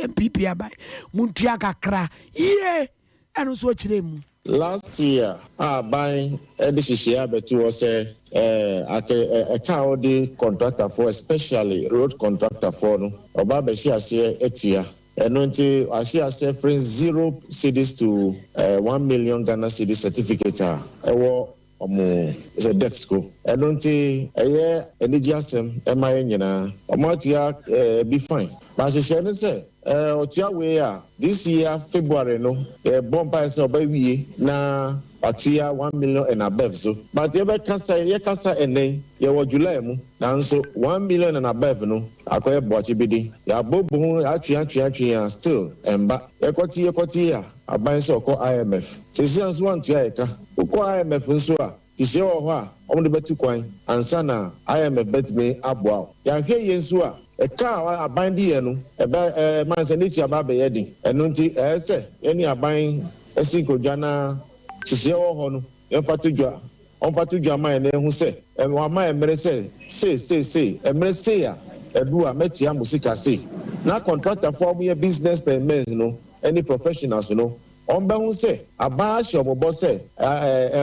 NPP aban muntua kakra yie. Ɛno nso ɔkyerɛ mu. Last year a aban de hyehyɛ abɛto hɔ sɛ ɛka a wɔde contractorfoɔ, especially road contractorfoɔ no, ɔba abɛhyɛ aseɛ atua. Ɛno nti ahyɛ aseɛ firi 0 cedis to 1 million Ghana cedis certificate a ɛwɔ ɔmo sɛ desk ko. Ɛno nti ɛyɛ anigye asɛm ɛma yɛn nyinaa. Ɔmo atua bi fine, na ahyehyɛ ne sɛ ɔtua wei a, this year February no yɛbɔ mpaeɛ sɛ ɔbɛwie na watua 1 million and above so. But yɛbɛkasa, yɛkasa ɛnɛ yɛwɔ July mu, nanso 1 million and above no akɔyɛ boakye bi de yɛabɔ ho atwe atwe atwe a still ɛmba. Yɛkɔte yɛkɔte a aban sɛ ɔkɔ IMF sɛsi a nso wantua. Yɛka wokɔ IMF nso a, hyehyɛ wɔ hɔ a ɔmode bɛtu kwan ansa na IMF bɛtumi aboa wo. Yɛahwɛ yie nso a, ɛka a aban di yɛ no ɛbɛ man sɛ ne tua ba abɛyɛ den. Ɛno nti ɛyɛ sɛ yɛne aban asi nkonnwa na hyehyɛ wɔ hɔ no yɛmfa to dwa, ɔmfa to dwa ma yɛn na ehu sɛ wama yɛ mmerɛ sɛ sei sei sei, mmerɛ sei a ɛdu a mɛtua mo sika sei, na contractorfoɔ a wɔyɛ business men no ɛne professionals no wɔn bɛho sɛ aban ahyɛ wɔn bɔ sɛ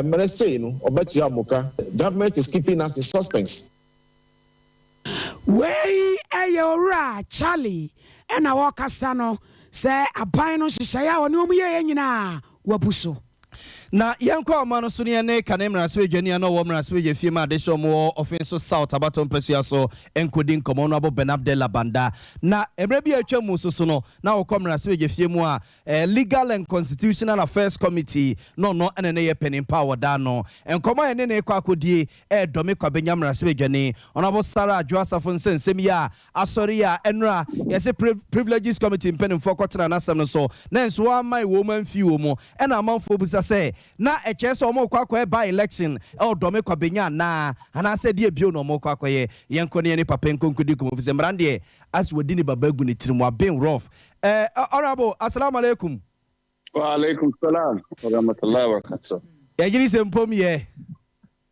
mmerɛ sei no ɔbɛtua mo ka. Government is keeping us in suspense. Wei ɛyɛ Owura Charlie ɛna wɔkasa no sɛ aban no nhyehyɛeɛ a ɔne ɔmu yɛyɛ nyinaa wabu so. Na yɛnkɔ ahoma no so ne yɛne kane mmarahyɛbadwani a na ɔwɔ mmarahyɛbadwa fie ma adehyɛ wɔn wɔ Offinso South abatoɔ mpasua so nkɔdi nkɔmmɔ no abɔ Ben Abdella Banda. Na mmerɛ bi a atwa mu nso so no, na ɔkɔ mmarahyɛbadwa fie mu a Legal and Constitutional Affairs Committee na ɔno na na ɛyɛ panin pa a wɔda ano. Nkɔmmɔ a yɛne no rekɔ akɔdie ɛredɔme Kwabenya mmarahyɛbadwani Honourable Sarah Adwoa Safo nsɛnsɛm yi a Asɔre yi a ɛnora yɛse Privileges Committee mpanimfoɔ kɔtenaa n'asɛm no so na nso wɔamman wɔn amfii wɔn mu. Ɛna amanfoɔ bisa sɛ na ɛkyerɛ sɛ wɔrekɔ akɔyɛ by election wɔ Dɔme Kwabenya anaa? Anaasɛ deɛ bio na wɔrekɔ akɔyɛ? Yɛnkɔ ne yɛne papa yi nkɔ nkɔdi nkɔmmɔ efisɛ mmara no deɛ ase wadi ne baba agu ne tirim, waben rough. Eh, Honourable, Assalamu alaikum. Wa alaikum salam wa rahmatullahi wa barakatuh. Yɛgyedi sɛ mpom yɛ.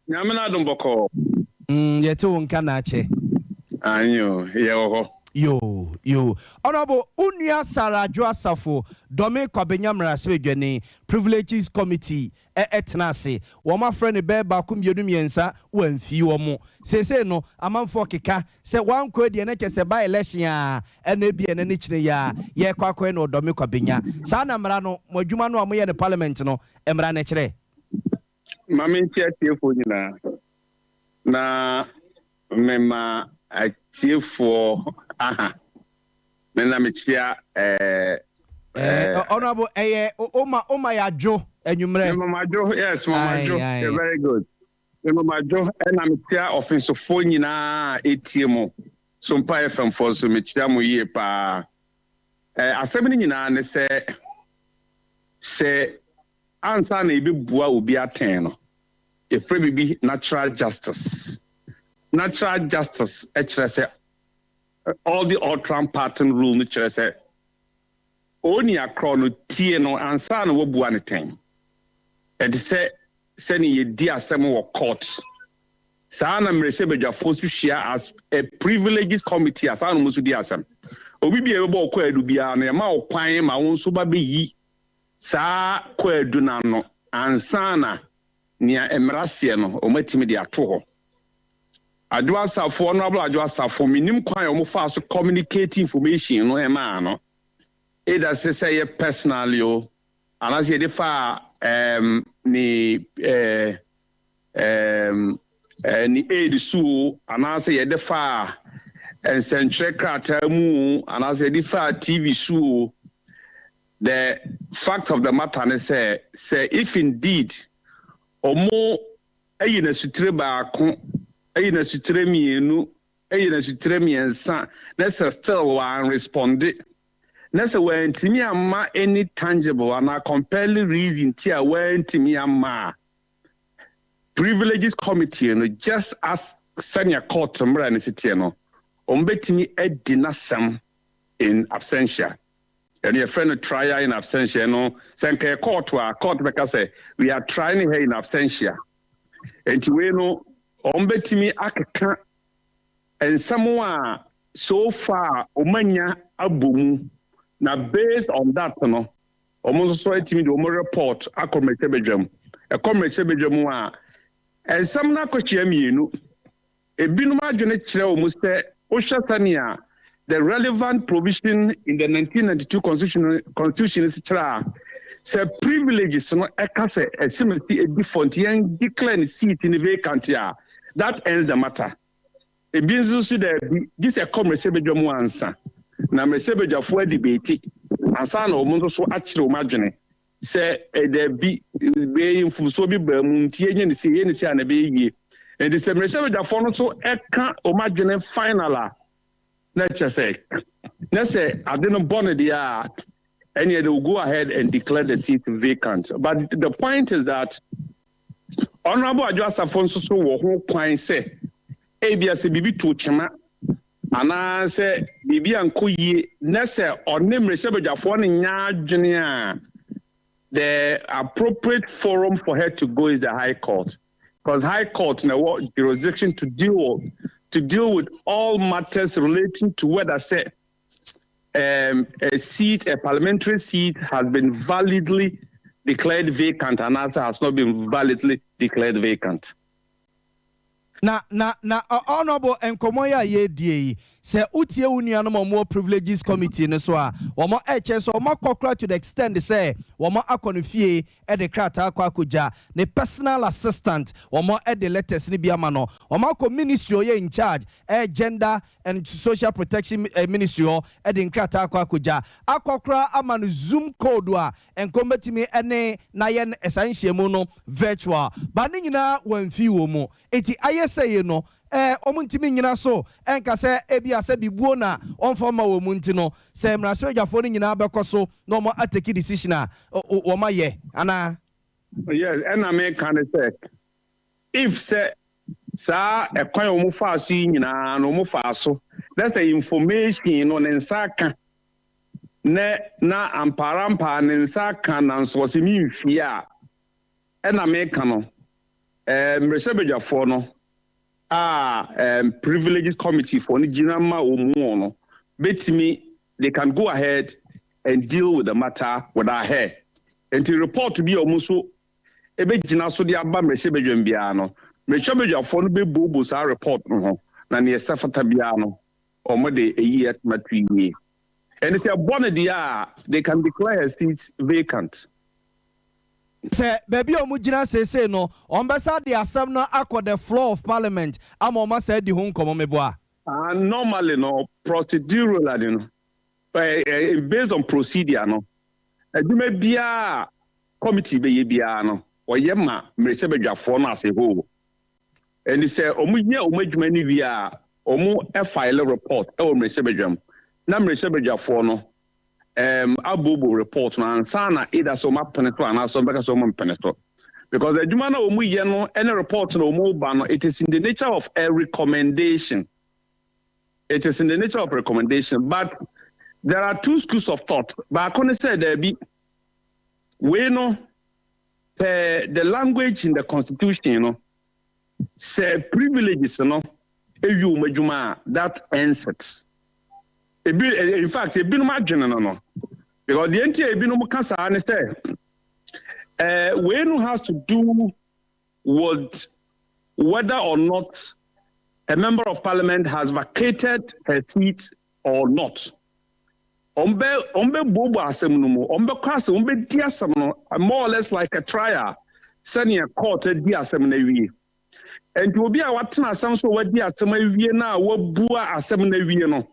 Nyame n'adom bɔkɔɔ. Mm yɛte wo nka na akyɛ. Aane o, yɛwɔ hɔ. Yoo yoo. Honourable, wo nua Sarah Adwo Asafo, Dɔme Kwabenya Mmarahyɛbadwani, Privileges Committee tena ase. Wɔn afrɛ no bɛyɛ baako mmienu mmiɛnsa, wamfii wɔn. Seesei no, amanfoɔ keka sɛ wankɔ deɛ na kyerɛ sɛ by election a ɛna ebia ɛnɛ ne kyerɛ yi ara yɛrekɔ akɔyɛ no wɔ Dɔme Kwabenya. Saa na mmara no, mo adwuma no a moyɛ no parliament no, mmara no kyerɛ? Ma menkyia atiefoɔ nyinaa, na mema atiefoɔ aha, me na mekyia ɛɛ. Eh, honorable, ɛyɛ oma oma yadwo anwummerɛ. Mema madwo, yes, mama dwo, you're very good. Mema madwo ɛna mekyia ɔfensofoɔ nyinaa a ɛtie mo, Sompa FM foɔ nso mekyia mo yie paa. Eh, asɛm no nyinaa ne sɛ, sɛ Ansa na yɛbɛbua obi atɛn no, yɛfrɛ biribi natural justice. Natural justice kyerɛ sɛ, all the alteram partem rule no kyerɛ sɛ, onua korɔ no tie no ansa na wabua no tɛn. Ɛte sɛ sɛnea yɛdi asɛm wɔ court. Saa na mmarahyɛbadwafoɔ nso hyia as a privileges committee a saa na wɔn nso di asɛm. Obi bi a yɛbɛbɔ wo kwaadu biara no, yɛma wo kwan ma wo nso ba bɛyi saa kwaadu no ano ansa na nea mmara seɛ no wɔatumi de ato hɔ. Adwo Asafo, Honourable Adwo Asafo, mennim kwan a wɔfaa so communicate information no maa no, either sɛ sɛ ɛyɛ personally o, anaasɛ yɛde faa um, ne eh, um, eh, ne aid so o, anaasɛ yɛde faa nsɛntwerɛ krataa mu o, anaasɛ yɛde faa TV so o, The fact of the matter ne sɛ, sɛ if indeed ɔmo ayi no asutire baako, ayi no asutire mmienu, ayi no asutire mmiɛnsa na sɛ still wɔanresponde, na sɛ wɔantumi amma any tangible anaa compelling reason ti a wɔantumi amma a, Privileges Committee no just as sɛnea court mmara no si teɛ no, wɔn bɛtumi adi n'asɛm in absentia. Ɛno yɛfrɛ no trial in absentia. Ɛno sɛ nka yɛ kɔɔto a, court bɛka sɛ we are trying her in absentia. Nti wei no wɔn bɛtumi akeka nsɛm a so far wɔn anya abɔ mu na based on that no wɔn nso so atumi de wɔn report akɔ mmarahyɛbadwam. Ɛkɔ mmarahyɛbadwam a nsɛm no akɔhyia mmienu. Ebinom adwene kyerɛ wɔn sɛ wohwɛ sɛnea the relevant provision in the 1992 constitution constitution no kyerɛ a, sɛ privileges no ɛka sɛ ɛsemasi edi fɔ nti yɛn declare ne seat no vacant a, that ends the matter. Ebi nso so daabi, gye sɛ ɛkɔ mmarahyɛbadwa mu ansa na mmarahyɛbadwafoɔ adibeti ansa na wɔn nso so akyerɛ wɔn adwene. Sɛ dabi, wei mfomsoɔ bi baa mu nti yɛnyɛ no sei, yɛyɛ no sei a na ɛbɛyɛ yie. Nti sɛ mmarahyɛbadwafoɔ no nso ka wɔn adwene final a, na kyerɛ sɛ, na sɛ ade no bɔ no deɛ a, ɛneɛ they will go ahead and declare the seat vacant. But the point is that Honourable Adwo Asafo nso so wɔ ho kwan sɛ ebia sɛ biribi to kyema anaasɛ biribi ankɔ yie na sɛ ɔne mmarahyɛbadwafoɔ no nyɛ adwene a, the appropriate forum for her to go is the High Court. Because High Court na ɛwɔ jurisdiction to deal with all matters relating to whether sɛ a seat, a parliamentary seat has been validly declared vacant anaasɛ has not been validly declared vacant. Na honourable, nkɔmmɔ yi a yɛredie yi. Sɛ wotie wo nuanom a wɔwɔ Privileges Committee no so a, wɔn ɛkyerɛ sɛ wɔn akɔ koraa to the extent sɛ wɔn akɔ no fie de krataa akɔ akɔgya ne personal assistant, wɔn de letters no bi ama no, wɔn akɔ ministry a ɔyɛ in charge, ɛyɛ Gender and Social Protection Ministry hɔ de nkrataa akɔ akɔgya, akɔ koraa ama no Zoom code a nka wɔbɛtumi ne no ayɛ saa nhyiamu no virtual, but ne nyinaa wɔamfi wɔn mu. Enti ayɛ sɛ yei no, ɛɛ, wɔntumi nnyina so nka sɛ ebia sɛ bibuo na wɔmfa mma wɔn nti no, sɛ mmarahyɛbadwafoɔ no nyinaa bɛkɔ so na wɔn atake decision a, wɔn ayɛ anaa? Yes, ɛna meka ne sɛ, if sɛ saa ɛkwan a wɔn faa so yi nyinaa no wɔn faa so na sɛ information no ne nsa aka nɛ na ampaara ampaa ne nsa aka nanso ɔse memfie a, ɛna meka no, eh, mmarahyɛbadwafoɔ no a eh, Privileges Committee foɔ no gyina ma wɔn mu no bɛtumi, they can go ahead and deal with the matter without her. Nti report bi a wɔn nso ɛbɛgyina so de aba mmarahyɛbadwam biara no, mmarahyɛbadwafoɔ no bɛbuobuo saa report no ho na neɛ ɛsɛ fata biara no, wɔn de ɛyi atoma to yie. Ɛne sɛ ɛbɔ no deɛ a, they can declare her seat vacant. Sɛ baabi a wɔgyina seesei no, wɔbɛsan de asɛm no akɔ the floor of parliament ama wɔasan adi ho nkɔmmɔ, meboa? Ah, normally no, procedurally no, eh, eh, based on procedure no, adwuma biara a committee bɛyɛ biara no, wɔyɛ ma mmarahyɛbadwafoɔ no as a whole. Ɛnti sɛ wɔyɛ wɔn adwuma no wie a, wɔn file report wɔ mmarahyɛbadwam, na mmarahyɛbadwafoɔ no abobo report no ansa na either sɛ wɔn apene so anaasɛ wɔn bɛka sɛ wɔn mpene so. Because adwuma no a wɔn yɛ no ne report na wɔn ba no, it is in the nature of a recommendation. It is in the nature of recommendation, but there are two schools of thought. Baako ne sɛ daabi, wei no, per the language in the constitution no, sɛ privileges no ewi wɔn adwuma a, that ends it. Ebi, in fact, ebinom adwene no, because deɛ nti a ebinom ka saa ne sɛ wei no has to do with whether or not a member of parliament has vacated her seat or not. Wɔn bɛ bobo asɛm no mu, wɔn bɛ kɔ asɛm, wɔn bɛ di asɛm no more or less like a trial, sɛnea court di asɛm no awie. Nti obi a watena asɛm so wadi asɛm awie na wabua asɛm no awie no,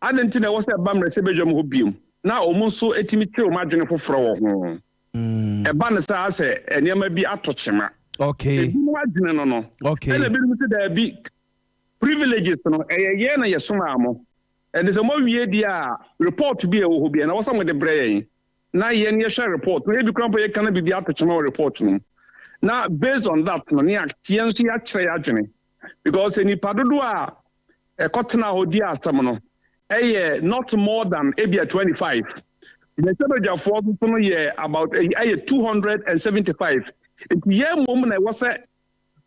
adi nti na ɛwɔ sɛ ɛba mmarahyɛbadwam hɔ biom na wɔn nso etumi kyerɛ wɔn adwene foforɔ wɔ ho. Ɛba no saa sɛ nneɛma bi ato kyema. Ebinom adwene no, ɛna ebinom sɛ daabi, privileges no ɛyɛ yɛn na yɛsomaa mo. Ɛnti sɛ moawie deɛ a, report bi a ɛwɔ hɔ bi ɛna ɛwɔ sɛ mode brɛ yɛn na yɛn yɛhwɛ report na ebi koraa mpo yɛka na biribi ato kyema wɔ report no mu, na based on that no ne yɛn nso yɛakyerɛ yɛn adwene, because nipa dodoɔ a ɛkɔtena hɔ di asɛm no ɛyɛ not more than ebia 25. Mmarahyɛbadwafoɔ nso no yɛ about ɛyɛ 275. Nti yɛn mmom na ɛwɔ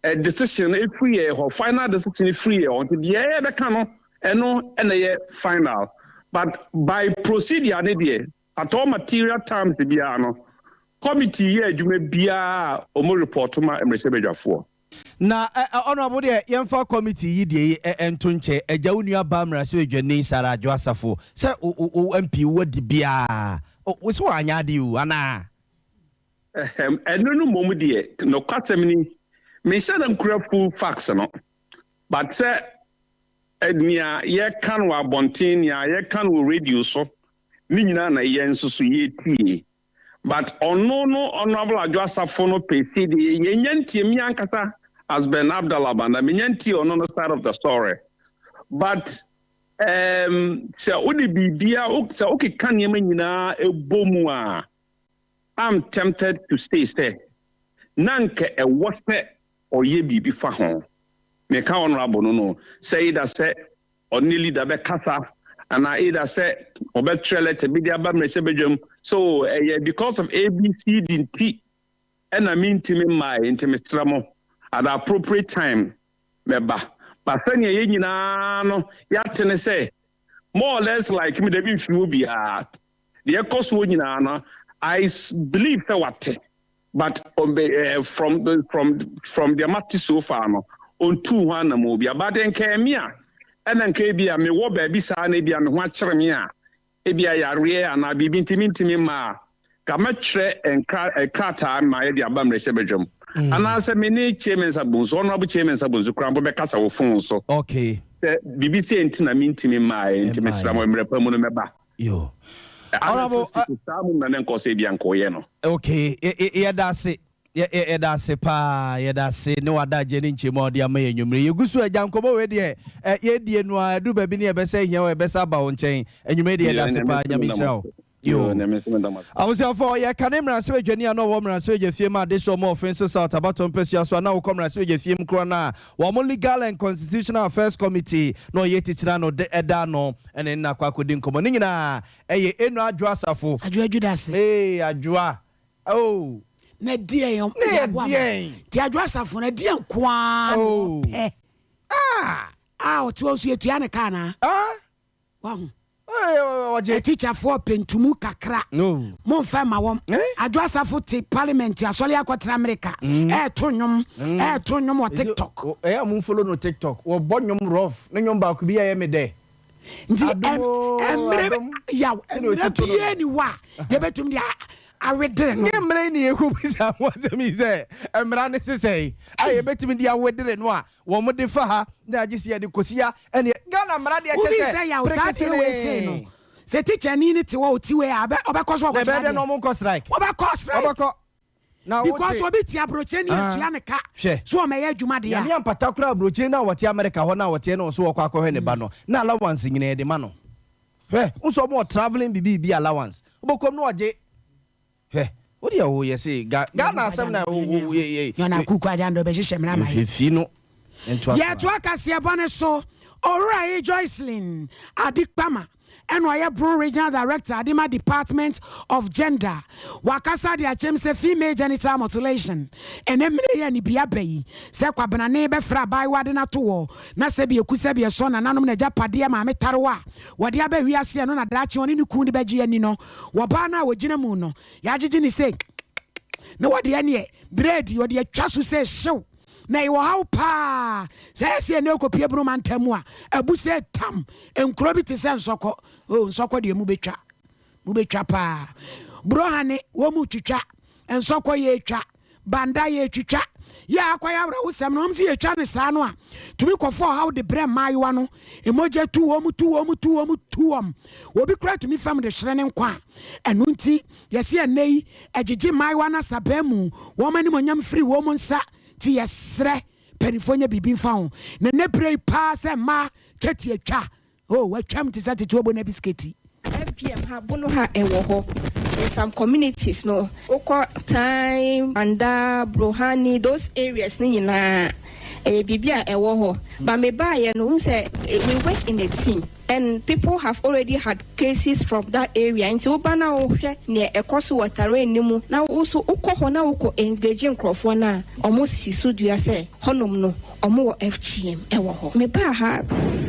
sɛ decision no efiri yɛ hɔ, final decision efiri yɛ hɔ. Nti deɛ yɛbɛka no, ɛno ɛna yɛ final. But by procedure ne deɛ, at all material times biara no, committee yɛ adwuma biara a, wɔn report ma mmarahyɛbadwafoɔ. Na honorable deɛ, yɛmfa committee yi deɛ yi ɛnto nkyɛn. Agya, wo nua baa mmarahyɛbadwani Sarah Adwo Asafo sɛ wo MP wadi biara wo sɛ wanyɛ ade o anaa? Ɛno no mmom deɛ, nokwasɛm ni, menhyɛ da nkura full facts no, but sɛ nea yɛka no wɔ abɔnten, nea yɛka no wɔ radio so ne nyinaa na yɛn nso so yɛtie. But ɔno no, Honorable Adwo Asafo no pɛsi deɛ, yɛnya ntie. Me ankasa as Ben Abdallah Banda, menya ntie ɔno no side of the story, but sɛ wode biribia, sɛ wokeka nneɛma nyinaa ɛbɔ mu a, I'm tempted to say sɛ na nka ɛwɔ sɛ ɔyɛ biribi fa ho. Meka honorable no sɛ either sɛ ɔne leader bɛkasa anaa either sɛ ɔbɛtwerɛ letter bi de aba mmarahyɛbadwam so ɛyɛ because of ABCD nti ɛna mentimi mmae, nti mesrɛ mo, at the appropriate time mɛba. But sɛnea yɛn nyinaa no yɛate ne sɛ more or less like me dabi mfiri hɔ biara, deɛ ɛkɔ soɔ nyinaa no, I believe sɛ wate, but from deɛ mate so far no, ɔntuu ho anam obi. But nkɛmi a Ɛna nka ebia mewɔ baabi saa na ebia me ho akyere me a, ebia yareɛ anaa biribi nti mentumi mma a, nka mɛtwerɛ nkra krataa ma yɛde aba mmarahyɛbadwam. Anaasɛ me ne Kyei Mensah Bonsu, Honourable Kyei Mensah Bonsu koraa mpo bɛkasa wɔ phone so. Okay. Sɛ biribi sei nti na mentumi mmaeɛ nti mesrɛ mo mmerɛ pa mu no mɛba. Yo. Honourable, Honourable, uh, saa mu na ne nkɔ sɛ ebia nka ɔyɛ no. Okay, yɛda ase. Yɛ yɛ yɛda ase paa, yɛda ase ne w'adagyeɛ ne nkyɛmu a wode ama yɛn anwummere yi. Yɛgu so agya nkɔmmɔ wei deɛ ɛ yɛredie no ara, ɛduru baabi ne yɛbɛsa ahia wo a yɛbɛsa aba wo nkyɛn. Anwummere yi deɛ yɛda Yo, ase Nyame paa, nso Nyame meda mo nhyira wo. ase. Yo, Yoo. Nyame nso meda mo ase. Abusuafoɔ, yɛka ne mmarahyɛbadwani a na ɔwɔ mmarahyɛbadwafie mu adehyeɛ ɔmo Ɔfenso South abatoɔ mpasua so a na wokɔ mmarahyɛbadwafie mu korɔ no a wɔn Legal and Constitutional Affairs Committee na ɔyɛ titire ano de ɛda ano ɛne ne no akɔ akɔdi nkɔmmɔ. Ne nyinaa ɛyɛ Eno Adwoa Asafo. Adwoa Dwudase. Ee Adwoa. Oh. Na deɛn Ne yɛ yɛaboa ma. deɛn? Nti Adwoa Asafo no ɛdeɛn nko ara na Oh. ɔpɛ? Ah. A ɔte hɔ nso yɛtua ne ka anaa? Ah. Wahu? Ee, ɔgye. Atikyafoɔ pɛ ntumu kakra. No. Momfa mma wɔn. Eh? Adwo Asafo te parliament asɔre akɔtena Amerika. Ɛɛto nnwom. Ɛɛto nnwom wɔ TikTok. Ɛyɛ a mo follow no TikTok. Wɔbɔ nnwom rough. Ne nnwom baako bi ɛyɛ me dɛ. Nti Adom oo, mmerɛ adom. yaw Sɛdeɛ mmerɛ ɔsi to no biara no. ni hɔ a yɛbɛtumi de awedere no. Nyɛ mmerɛ yi ne yɛkɔ bisa ho asɛm yi sɛ mmara no sesɛe a yɛbɛtumi de awedere no a wɔn de fa ha na agye sɛ yɛde kɔsi ha ɛneɛ Ghana mmara deɛ kyɛ Wofi sɛ sɛ yaw saa adeɛ wei sei no perekesenee. sɛ tikyani no te hɔ ɔti wei a ɔbɛkɔ so Na ɔkɔkyerɛ ɛbɛyɛ dɛ adeɛ. na wɔn nkɔ strike. Wɔbɛkɔ strike. Wɔbɛkɔ. Na wote. Because obi te aburokyire ne Ah, yɛntua ne ka hwɛ. so ɔmɛyɛ adwuma deɛ Nyame a. ampata koraa aburokyire no a wɔte America hɔ no a wɔteɛ no ɔso wɔkɔ akɔhwɛ ne ba no na allowance nyinaa yɛde ma no. Hwɛ, wo nso ɔmo wɔ travelling bibiibi allowance. Wobɛkɔm na ɔgye. Hwɛ, wo deɛ wo yɛ se Ga Ghana asɛm na wo wo ye ye. Yɔn akuku agya ndɔ bɛhyehyɛ mmara ma yɛ. Fi no ntoa so a. Yɛtoa kaseɛbɔ no so, Owura yi Joycelyn Adikpama ɛna ɔyɛ Brong Regional Director de ma Department of Gender. Wakasa de akyerɛ mu sɛ female genital mutilation ɛnɛ mmerɛ yi a nibea ba yi sɛ kwabenane bɛfrɛ abaayewa de no ato hɔ na sɛbi ɛku sɛbi ɛsɔ nananom n'agyapadeɛ maame tarewa a wɔde aba wiase ɛno na daakye ɔne ne kun de bɛgye ani no wɔbaa no a wɔgyina mu no yɛagyegye ne sɛ na wɔde ɛneɛ berɛdi wɔde atwa so sɛ hyew Na ɛyɛ ɔhaw paa sɛ ɛyɛ sɛ yɛne rekɔpue Bono mantam mu a, abu sɛ tam. Nkuro bi te sɛ Nsɔkɔ, oh, Nsɔkɔ deɛ mobɛtwa, mobɛtwa paa. Brohane, wɔn retwitwa, Nsɔkɔ yɛretwa, Banda yɛretwitwa. Yɛ a akɔyɛ awerɛhosɛm no, wɔn sɛ yɛtwa no saa no a, tumi kɔfa ɔhaw de brɛ mmaayewa no. Mogya tu wɔn, tu wɔn, tu wɔn, tu wɔn. Obi koraa tumi fam de hwere ne nkwa. Ɛno nti, Yɛse ɛnnɛ yi ɛgyegye mmaayewa no asabaa mu, wɔn animuonyam firi wɔn nsa, nti yɛsrɛ mpaninfoɔ nyɛ biribi mfa ho. Na ɛnnɛ berɛ yi paa sɛ mmaa twa ti atwa, oh watwam te sɛ tete obo na bisiketi. FBM ha bono ha ɛwɔ hɔ in some communities no wokɔ Tain, Banda, Brohani those areas no nyinaa ɛyɛ biribi a ɛwɔ hɔ but me baayɛ no wohu sɛ we work in a team. And people have already had cases from that area nti woba na wohwɛ neɛ ɛkɔ so wɔ terrain no mu na wo nso wokɔ hɔ na wokɔ engage nkorɔfoɔ no a ɔmo si so dua sɛ hɔnom no ɔmo wɔ FGM wɔ hɔ. Mebaa ha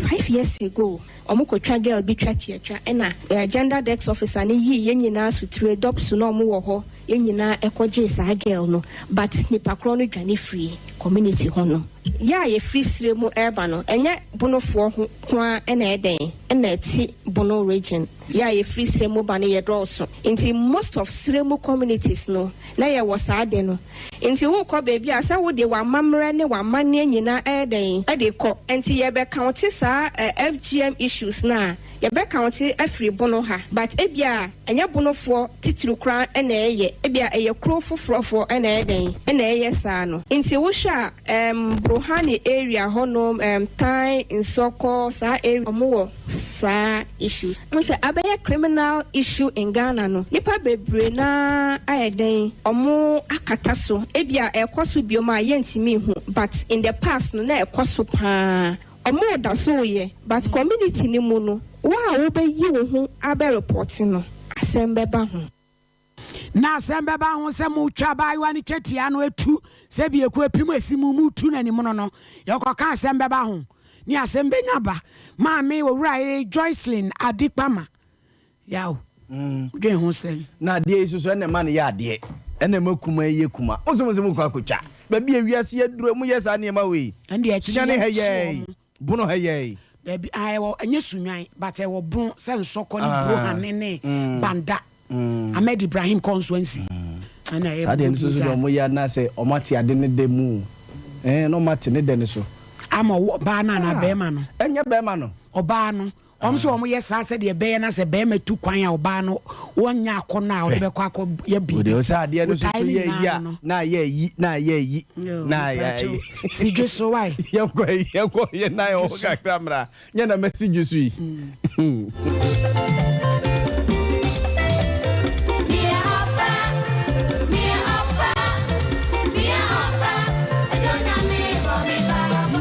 5 years ago ɔmo kɔtwa girl bi twa kyiatwa ɛna gender desk officer no yii yɛn nyinaa sotire dɔpso na ɔmo wɔ hɔ yɛn nyinaa ɛkɔ gyee saa girl no but nipa korɔ no dwane firii community hɔ nom. Yɛ a yɛfiri serɛ mu reba no, ɛnyɛ Bonofoɔ ho ko ara na ɛdɛn na ɛte Bono region. Yɛ a yɛfiri serɛ mu ba no yɛdɔɔso. Nti most of serɛ mu communities no na yɛwɔ saa ade no. Nti worekɔ baabi a sɛ wode w'amammerɛ ne w'amanneɛ nyinaa ɛyɛ dɛn de kɔ. Nti yɛbɛ counte saa FGM issues no a, yɛbɛ counte afiri Bono ha. But ebia ɛnyɛ Bonofoɔ titiriw koraa na ɛyɛ, ebia ɛyɛ kuro foforɔfoɔ na ɛyɛ dɛn na ɛyɛ saa no. Nti wohwɛ a Erm Brohane area hɔ nom erm Tan, Nsɔkɔ saa area ɔmo wɔ saa issue. Wohu sɛ abɛyɛ criminal issue in Ghana no nipa bebree no ara ayɛ dɛn ɔmo akata so ebia ɛkɔ so biom a yɛntumi nhu but in the past no na ɛkɔ so paa ɔmo da so yɛ but community no mu no wo a wobɛyi wo ho abɛ report no asɛm bɛba ho. Na asɛm bɛba ho sɛ motwa abaayewa no twetia no atu sɛ biako apim asi mu, motu no animono no, yɛkɔka asɛm bɛba ho, ne asɛm bɛnya ba. Maame Owura Yere Joycelyn Adikpama, Yaw, wodwen ho sɛn? Na adeɛ yi soso ɛna ɛma no yɛ adeɛ, ɛna ɛma kuma yi yɛ kuma. Mo nso mo se mokɔ akɔtwa. Baabi a wiase aduru a moyɛ saa nneɛma wei. Ɛnde akyiri Sunyani ha yɛnkye yɛi, wɔn. Bono ha yɛi. Dabi, ah, ɛwɔ, ɛnyɛ Sunyani, but ɛwɔ Bono sɛ Nsɔkɔ ne Brohane ne Banda. Ahmed Ibrahim Kɔnsoansi. Ɛna ɛyɛ Saa deɛ no nso so deɛ wɔyɛ anaasɛ wɔate ade no dɛ mu o, ɛɛ na wɔate ne dɛ no so. Ama ɔbaa no anaa bɛrima no? Ɛnyɛ bɛrima no. Ɔbaa no. Wɔn nso wɔn yɛ saa sɛdeɛ ɛbɛyɛ na sɛ bɛrima tu kwan a ɔbaa no wɔnyɛ akɔnnɔ a ɔde bɛkɔ akɔ yɛ biribi. Wode sɛ adeɛ no soso Botae no yɛ nyinaa yi a no no. na ayɛ ayi na ayɛ ayi na ayɛ ayi. Si dwe so wae. Yɛnkɔ ayi yɛnkɔ yɛ nan wɔ hɔ kakra mmra nyɛ na masi dwe so yi.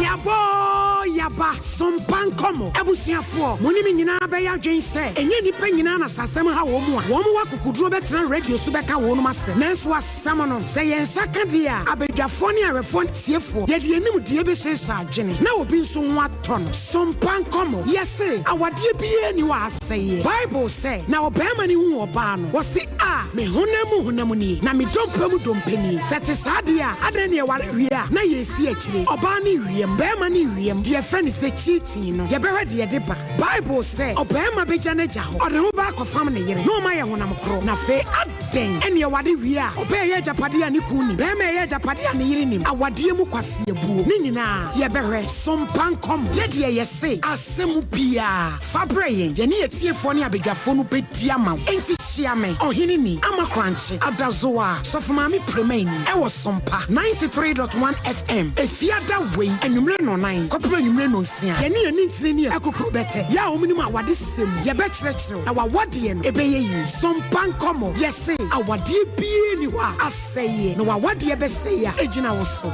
Yabɔ oo yaba. Sompa nkɔmmɔ. Abusuafoɔ, mo ne me nyinaa bɛyɛ adwene sɛ ɛnyɛ nnipa nyinaa na sɛ asɛm ha wɔn a, wɔn wɔ akokoduro bɛtena radio so bɛka wɔnom asɛm. Nanso asɛm no, sɛ yɛn nsa ka deɛ a, abadwafoɔ ne awɛfoɔ ne atiefoɔ, yɛde yɛn nimdeɛ bɛhyehyɛ adwene na obi nso ho atɔ no. Sompa nkɔmmɔ. Yɛse, awadeɛ biara nni hɔ a asɛeɛ. Bible sɛ, Na ɔbarima no huu ɔbaa no, ɔse, A! Me honam mu honam nie, na me dompe mu dompe nie. Sɛ ɛte saa deɛ a, adɛn na yɛware wie a na yɛresi akyire? Ɔbaa no rewiam, barima no rewiam, deɛ yɛfrɛ no sɛ cheating no, yɛbɛhwɛ deɛ ɛde ba. Bible sɛ, Ɔbarima bɛgya n'agya hɔ, ɔde ne ho bɛakɔfam ne yere, na wɔayɛ honam korɔ. Na afei, adɛn na yɛware wie a, ɔbaa reyɛ agyapadeɛ a ne kunu nnim, barima reyɛ agyapadeɛ a ne yere nnim? Awadeɛ mu kwaseabuo, ne nyinaa, yɛbɛhwɛ. So mpa nkɔmmɔ. Yɛ deɛ yɛse, asɛm biara, fa brɛ yɛn, yɛne atiefoɔ ne abadwafoɔ no bɛdi ama wo. Enti hyia me, Ɔhene Ni, Ama Korankye, Adazoa, Sɔfo Maame Premaini, ɛwɔ Sompa 93.1 FM, Efiada wei, anwummere nnɔnnan kɔpem anwummere nnɔnsia. Yɛne yɛn nintini ne akukuru bɛtɛ, yɛ a wɔnim awadesɛm mu, yɛbɛkyerɛkyerɛ wo, na w'awadeɛ no, ɛbɛyɛ yie. Sompa nkɔmmɔ, yɛse, awadeɛ biara nni hɔ a, Sɛeɛ, na w'awadeɛ bɛsɛe a, ɛgyina wo so.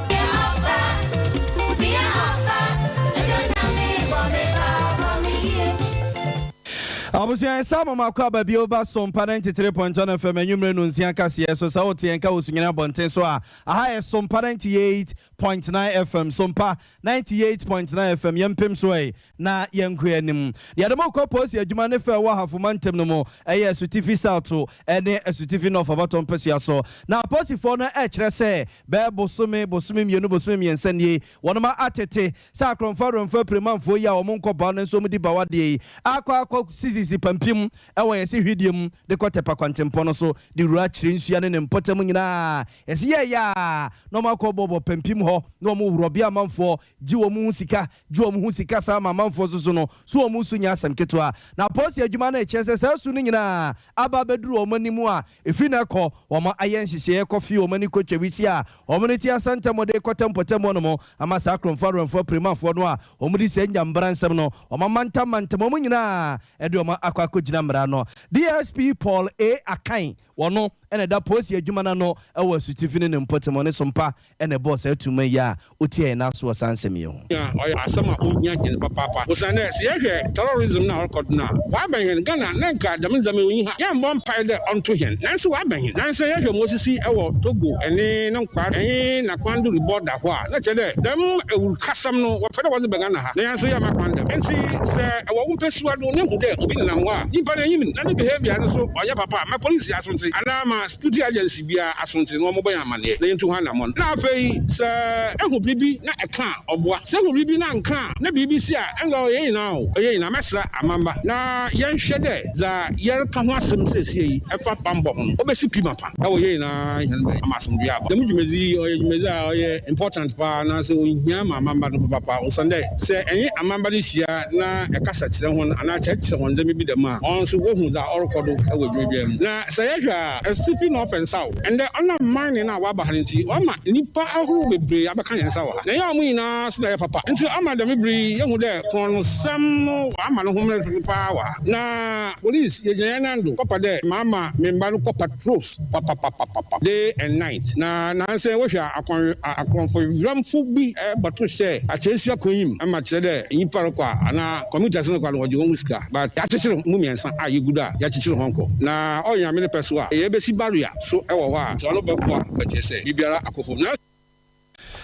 Abusua yɛn sa mama akɔ aba bio ba Sompa 93.1 FM anwummere no nsia kaseɛ so sɛ wote yɛn ka wɔ Sunyani abɔnten so a aha yɛ Sompa 98.9 FM Sompa 98.9 FM yɛmpem so ɛ Na yɛnkɔ anim. Yɛde mo rekɔ polisi adwuma ne fɛ a ɛwɔ Ahafo mantam no mu, ɛyɛ Asutifi South ne Asutifi North abatoɔ mpasua so. Na apolisifoɔ no rekyerɛ sɛ bɛyɛ bosome, bosome mmienu, bosome mmiɛnsa nie, wɔnom atete sɛ akorɔmfoɔ awerɛmfoɔ apirimanfoɔ yi a wɔn nkɔ bawa nanso wɔn di bawa deɛ yi akɔ akɔ sisisi pampim wɔ yɛse hwedeɛ mu de kɔ Tɛpa kwantempɔn no so de wura Kyerensua ne ne mpɔtam nyinaa. Yɛse yɛɛyɛ a na wɔn akɔ bɔbɔ pampim hɔ na wɔn worɔbea amanfoɔ gye wɔn ho sika, gye wɔn ho sika saa ma amanfoɔ nso so no, so wɔn su nyɛ asɛm ketewa. Na apolisi adwuma no rekyerɛ sɛ saa su no nyinaa aba abɛduru wɔn anim a ɛfiri nnɛ rekɔ wɔn ayɛ nhyehyɛeɛ kɔfe wɔn ani kɔtwa wisi a wɔn de te asantɛm de rekɔtɛ mpɔtam hɔ nom ama saa akorɔmfoɔ awerɛmfoɔ apirimanfoɔ no a wɔn di saa nyambra nsɛm no wɔn amantam mantam wɔn nyinaa de wɔn akɔ akɔgyina mmara ano. DSP Paul A. Akan, wɔno na ɛda polisi adwuma no ano wɔ Asutifi ne ne mpɔtam, ɔne Sompa na ɛbɔɔ saa tuma yi a otiaa yɛn aso wɔ saa nsɛm yi ho. Na ɔyɛ asɛm a ohia hɛn papaapa osiandɛ sɛ yɛhwɛ terrorism no a ɔrokɔ do no a, ɔabɛn hɛn. Ghana na nka dɛm ndzɛmba yi onnyi ha. Yɛmmbɔ mpae dɛ ɔnto hɛn, naaso ɔabɛn hɛn. Naaso yɛhwɛ ma osisi wɔ Togo nye no nkwaa nye n'Akwanduri border hɔ a, na kyerɛ dɛ dɛm ewurkasɛm no wɔpɛ dɛ wɔdze ba Ghana ha, na hɛn so yɛmma kwan dɛm. Ntsi sɛ ewɔ wo mpasuwa do na ehu dɛ obi nenam hɔ a nyimpa no enyim no na ne behaviour no so ɔnnyɛ papa a, ma polisi asontse anaa ma security agency biara asontse na wɔmmɔbɔ hɛn amanneɛ na yentu ho anamɔn. Na afei sɛ ehu biribi na ɛka a, ɔboa. Sɛ ehu biribi na annka a, na biribi si a, nna ɔyɛ hɛn nyina o, ɔyɛ hɛn nyina. Mɛsera amamba na yɛnhwɛ dɛ dza yɛreka ho asɛm sesei yi fa bambɔ ho no, obesi pi mapã wɔ hɛn nyina hɛn ber ama asomdwee aba. Dɛm dwumadzi yi, ɔyɛ dwumadzi a ɔyɛ important paa anaasɛ ohia ma amamba no papaapa osiandɛ sɛ enye amamba no hyia na ɛkasa kyerɛ hɔn anaa kyerɛkyerɛ hɔn ndzɛmba bi dɛm a, hɔn so wohu dza ɔrokɔ do wɔ edwuma biara mu. Na Sɛ yɛhwɛ a, Asifi na ɔfɛ nsa o. Ɛndɛ, ɔnam mining a wɔaba ha no ntsi, wɔama nyimpa ahorow beberee abɛka hɛn nsa wɔ ha. Na nnyɛ hɔn nyina so na ɛyɛ papa. Ntsi ɔama dɛm ber yi yehu dɛ krɔnosɛm no wɔama no ho mber dodo paa wɔ ha. Na police yegyina hɛn nan do papa dɛ maama me mba no kɔ patrols papapapapa day and night. Na naansa yi wohwɛ a akɔn akrɔnfo-werɛmfo bi bɔto hyɛɛ Akyerɛsua kwan mu ma kyerɛ dɛ nyimpa rokɔ a anaa commuters no rokɔ a no wɔgye hɔnho sika. But yɛakyekyer mu miɛnsa a yegu do a yɛakyekyer hɔn kɔ. Na ɔyɛ Nyame ne pɛ so a, yebesi barrier so wɔ hɔ a, sɛ ɔno bɛboa ma kyerɛ sɛ biribiara akɔ famu. Nanso.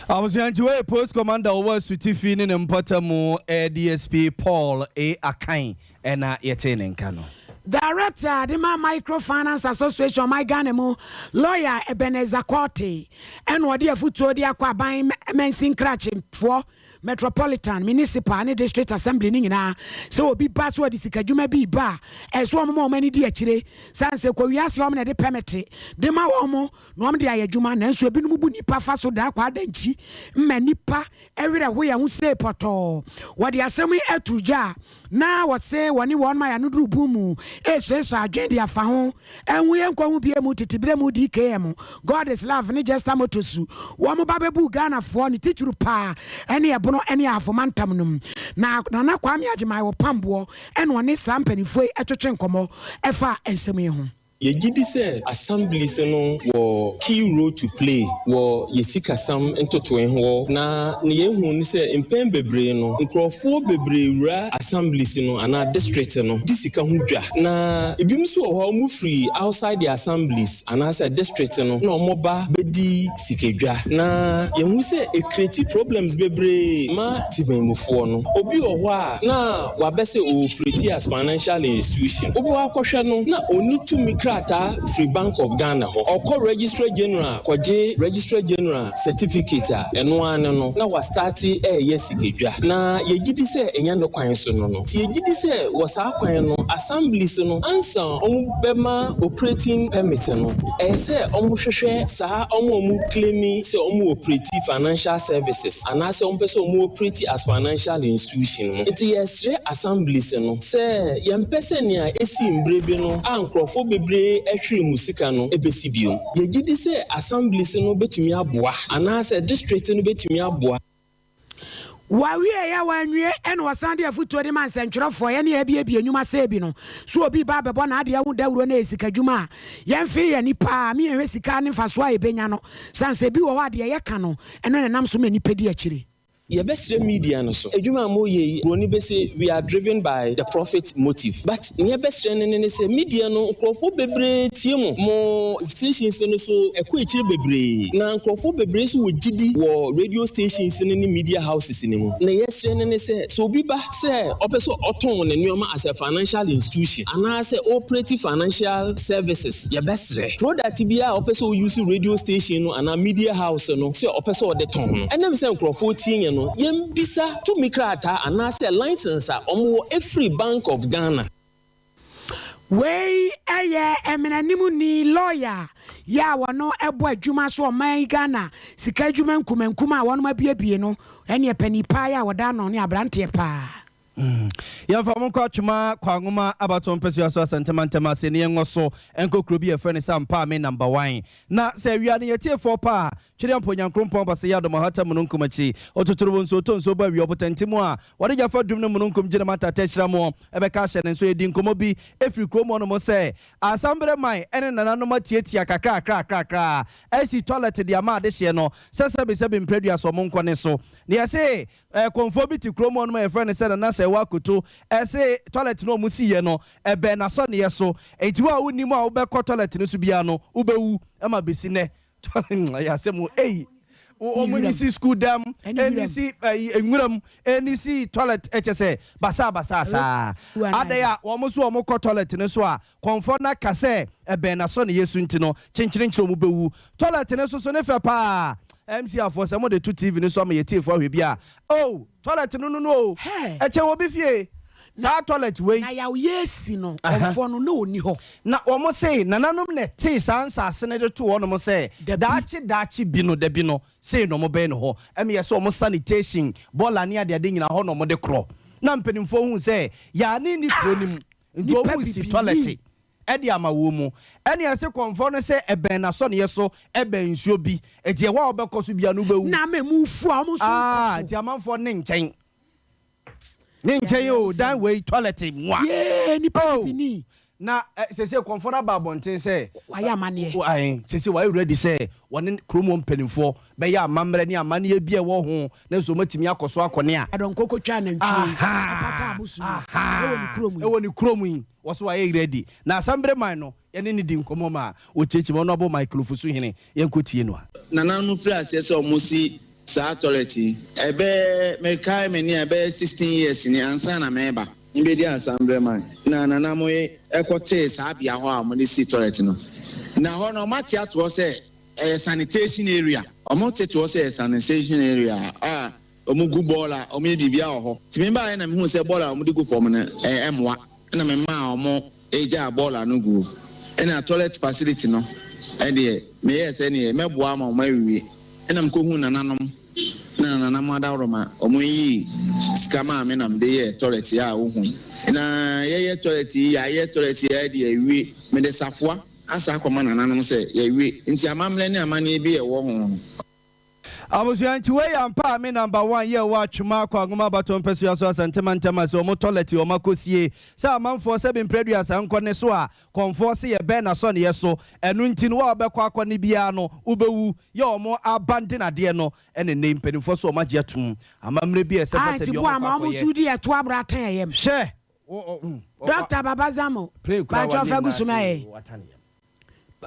Abusua nti wei Post Commander ɔwɔ Asutifi ne ne mpɔtamu DSP Paul A. Akan na yɛtee ne nka no. Director de ma Microfinance Association ɔman Ghana mu, Lawyer Ebenezer Quartey ɛna ɔde afutuo de akɔ aban mansin krakyefoɔ. Metropolitan, Municipal ne District Assembly no nyinaa sɛ obi ba sɛ ɔde sikadwuma bi reba a, ɛsɛ sɛ wɔma wɔn ani di akyire. Sane sɛ kɔ wiase a wɔn na ɛde pɛmete de ma wɔn na wɔn de ayɛ adwuma, nanso ebinom bu nnipa fa so daa kɔ adankyi ma nnipa werɛ how yɛn ho sei pɔtɔɔ. Wɔde asɛm yi ato dwa a na wɔse wɔne wɔn ma yɛanoduru bun mu resuasua adwene de afa ho ahu yɛn nkɔ ho bie mu tete berɛ mu DKM, God is Love ne Jester Motors wɔn ba bɛbuu Ghanafoɔ ne titiri paa ne Ɛbono ne Ahafo mantam no mu. Na Nana Kwame Agyemang wɔ Pamboɔ na ɔne saa mpanimfoɔ yi twetwe nkɔmmɔ fa nsɛm yi ho. Yɛgye di sɛ Assemblies no wɔ key role to play wɔ yɛ sikasɛm ntotoe ho na nea yɛhu ne sɛ mpɛn bebree no nkurɔfoɔ bebree wura Assemblies no anaa district no di sika ho dwa na ebinom nso wɔ hɔ a wɔfiri outside the Assemblies anaasɛ district no na wɔba bɛdi sikadwa na yɛhu sɛ ɛcreati problems bebree ma temanmufoɔ no. Obi wɔ hɔ a na wabɛ sɛ ɔoperate as financial institution. Wobɛkɔ akɔhwɛ no na ɔnni tumi krataa firi Bank of Ghana hɔ. Ɔkɔ Registrar General kɔgye Registrar General certificate a, ɛno ara ne no na wastarte reyɛ sikadwa. Na yɛgye di sɛ ɛnyɛ ne kwan so no no. Nti yɛgye di sɛ wɔ saa kwan no, Assemblies no ansa wɔbɛma operating permit no, ɛyɛ sɛ wɔhwehwɛ saa wɔn a wɔclaimi sɛ wɔn operate financial services anaasɛ wɔpɛ sɛ wɔn operate as financial institution no. Nti yɛsrɛ Assemblies no sɛ yɛmpɛ sɛ nea esii mberɛ bi no a nkorɔfoɔ bebree hweree mu sika no bɛsi bio. Yɛgye di sɛ Assemblies no bɛtumi aboa anaasɛ District no bɛtumi aboa. Wɔawieɛ a wɔanwie ɛna wɔsan de afotuo de ma nsɛntwerɛfoɔ, yɛne yɛabiebie nnwuma sɛ bi no, so obi reba abɛbɔ n'adeɛ ho dawuro na ɛyɛ sikadwuma a, yɛmfee yɛn ani paa me yɛnhwɛ sika ne mfasoɔ a yɛbɛnya no, sane sɛ bi wɔ hɔ a deɛ yɛka no, ɛno na ɛnam so ma nnipa di akyire. Yɛbɛsrɛ media no so, adwuma a moyɛ yi, buroni bɛse we are driven by the profit motive, but nea yɛbɛsrɛ no ne ne sɛ media no nkurɔfoɔ bebree tie mo, mo stations no so ɛkɔ akyire bebree, na nkurɔfoɔ bebree nso wɔ gyidi wɔ radio stations no ne media houses no mu. Nea yɛsrɛ no ne sɛ, sɛ obi ba sɛ ɔpɛ sɛ ɔtɔn ne nneɛma as a financial institution anaasɛ ɔoperate financial services, yɛbɛsrɛ, product biara a ɔpɛ sɛ ɔ use radio station no anaa media house no sɛ ɔpɛ sɛ ɔde tɔn no, ɛnam sɛ nkurɔfoɔ tie yɛn no, yɛmbisa tumi krataa anaasɛ license a wɔwɔ ɛfiri Bank of Ghana. Wei yɛ mmaranimni, lawyer, yi a wɔno bɔ adwuma so ɔman yi Ghana sika adwuma nkumankum a wɔnom abiebie no ɛneɛ panin paa yi a wɔda ano ne abranteɛ paa. Yɛmfa mo nkɔ Atwema Kwanwoma abatoɔ mpasua so Asante mantam ase ne yɛngɔ so nkɔ kuro bi a yɛfrɛ no sɛ Ampaame Number One. Na sɛ awia no yɛtiefoɔ pa a, Twereampo Nyankrompɔn Baseyɛ Adom Ɔhata Mununkum akyi, Ototorobo nsuo tɔ nsuo bɔ awia ɔbotanti mu a wɔde gya fa dum no mununkum gyina mu atata ahyira moɔ ɛbɛka ahyɛ ne nso. Yɛdii nkɔmmɔ bi firi kurom hɔ nom sɛ Asamberɛ man ne nananom atiatia kakrakrakrakra asi tɔlɛt de ama adehyeɛ no sɛ sɛbesɛbe mprɛdua so ɔmo nkɔ ne so. Na yɛse kɔmfoɔ bi te kurom hɔ nom a yɛfrɛ no sɛ Nana Sɛɛwa Akoto se tɔlɛt no a ɔmo siiɛ no ɛbɛn n'asɔneɛ so enti wo a wonnim a wobɛkɔ tɔlɛt no so biara no wobɛwu ma bɛsi nnɛ. Ɛyɛ asɛm o. Ei, wɔn ani si school dam, ɛni si ɛyi nwuram, ɛni si toilet, ɛkyɛ sɛ basaa basaa saa. Adɛn a wɔn nso wɔn kɔ toilet no so a, kɔnfɔ no aka sɛ ɛbɛn n'asɔ ne Yesu nti no, kyenkyerenkyere wɔn bɛwu. Toilet no nso so ne fɛ paa. MC afoɔ sɛ mo de to TV no so ama yɛ tiefoɔ ahwɛ bi a, oh, toilet no no no o, ɛkyɛn obi fie. Saa toilet wei. Na yaw yɛ si no ɔfoɔ no na ɔnni hɔ. Na wɔn se, Nananom na ɛtee saa nsaase no de too hɔnom sɛ, daakye daakye bi no, dabi no, sei na wɔbɛyɛ no hɔ. Ɛmeyɛ sɛ wɔn sanitation, bɔɔla ne adeade nyinaa hɔ na wɔde korɔ. Na mpanimfoɔ huu sɛ yaane nni kuro no mu, nti wɔn si tɔlɛte de ama wɔn mu. Ɛne ɛse kɔmfoɔ no sɛ ɛbɛn n'asɔneɛ so, ɛbɛn nsuo bi, nti ɛhɔ a wobɛkɔ so biara no wobɛwu. Na ama emu fu a wɔn nso nkɔ so. Ah, nti amanfoɔ ne nkyɛn. Ne nkyɛn o, dan wei toilet nwa. Yee nipa oh. bibini. Na eh, sese kɔnfɔ no aba abɔnten sɛ. Wayɛ amaneɛ. Ae, sese wayɛ ready sɛ wɔne kurom hɔ mpanimfoɔ bɛyɛ amammerɛ ne amaneɛ bi a ɛwɔ ho na nso wɔatumi akɔ so akɔ ne a. Adɔnkɔ kɔtwaa nantwie ɛpata abosom ɛwɔ ne kurom yi. Ɛwɔ ne kurom yi, wɔ so wayɛ ready. Na Asambere man no, yɛne no di nkɔmmɔ ma ɔkyerɛkyerɛ mu. Ɔno abɔ Michael Ofosuhene, yɛnkɔ tie no a. Nananom firi aseɛ sɛ wɔsi Saa toilet yi, ɛbɛyɛ, mekae me nea ɛbɛyɛ 16 years ni ansa na mereba. Mebedi asambrɛ man na Nana Moye kɔtee saa bea hɔ a wɔde si toilet no. Na hɔ no wɔate ato hɔ sɛ ɛyɛ sanitation area. Wɔte to hɔ sɛ ɛyɛ sanitation area a. Wɔgu bɔɔla, wɔyɛ biribiara wɔ hɔ. Nti mebaeɛ na mehuu sɛ bɔɔla a wɔde gu fam no, ɛmmoa. Ɛna memaa wɔgyaa bɔɔla no guu. Ɛna toilet facility no deɛ, meyɛɛ sɛ neɛ mɛboa ama wɔawie. Ɛna mekɔhuu nananom, ɛna nananom adaworoma, wɔyii sika maa me na mede yɛɛ toilet yi a wohu yi. Na yɛyɛ toilet yi, yɛayɛ toilet yi ara de awie. Mede safoa asan akɔma nananom sɛ yɛawie. Nti amammerɛ ne amanneɛ bi a ɛwɔ ho no. Abusua nti wei yɛ ampa a me number one yɛ wɔ atwema akɔ anwoma abatoɔ mpɛsoa so Asante mantam ase ɔmo toilet ɔmo akɔsie sɛ amanfoɔ sɛbi mprɛ aduasa nkɔ ne so a kɔmfoɔ se yɛ bɛn nasɔneɛ so ɛno nti no wo a wobɛkɔ akɔ ne biara no wobɛwu yɛ ɔmo abandon adeɛ no ɛne nnɛ yi mpaninfoɔ so ɔmo agye atum amammerɛ bi a ɛsɛ Ah fata nti bi boa ɔmo ma kɔ ɔmo akɔyɛ nso di ɛto abra atɛn ɛyɛm. Hwɛ wo ɔ ɔ Doctor Baba Zamo plane koraa pakyɛ wɔ ne ɔfa gu nan so ma ase yɛn. wata ne yam.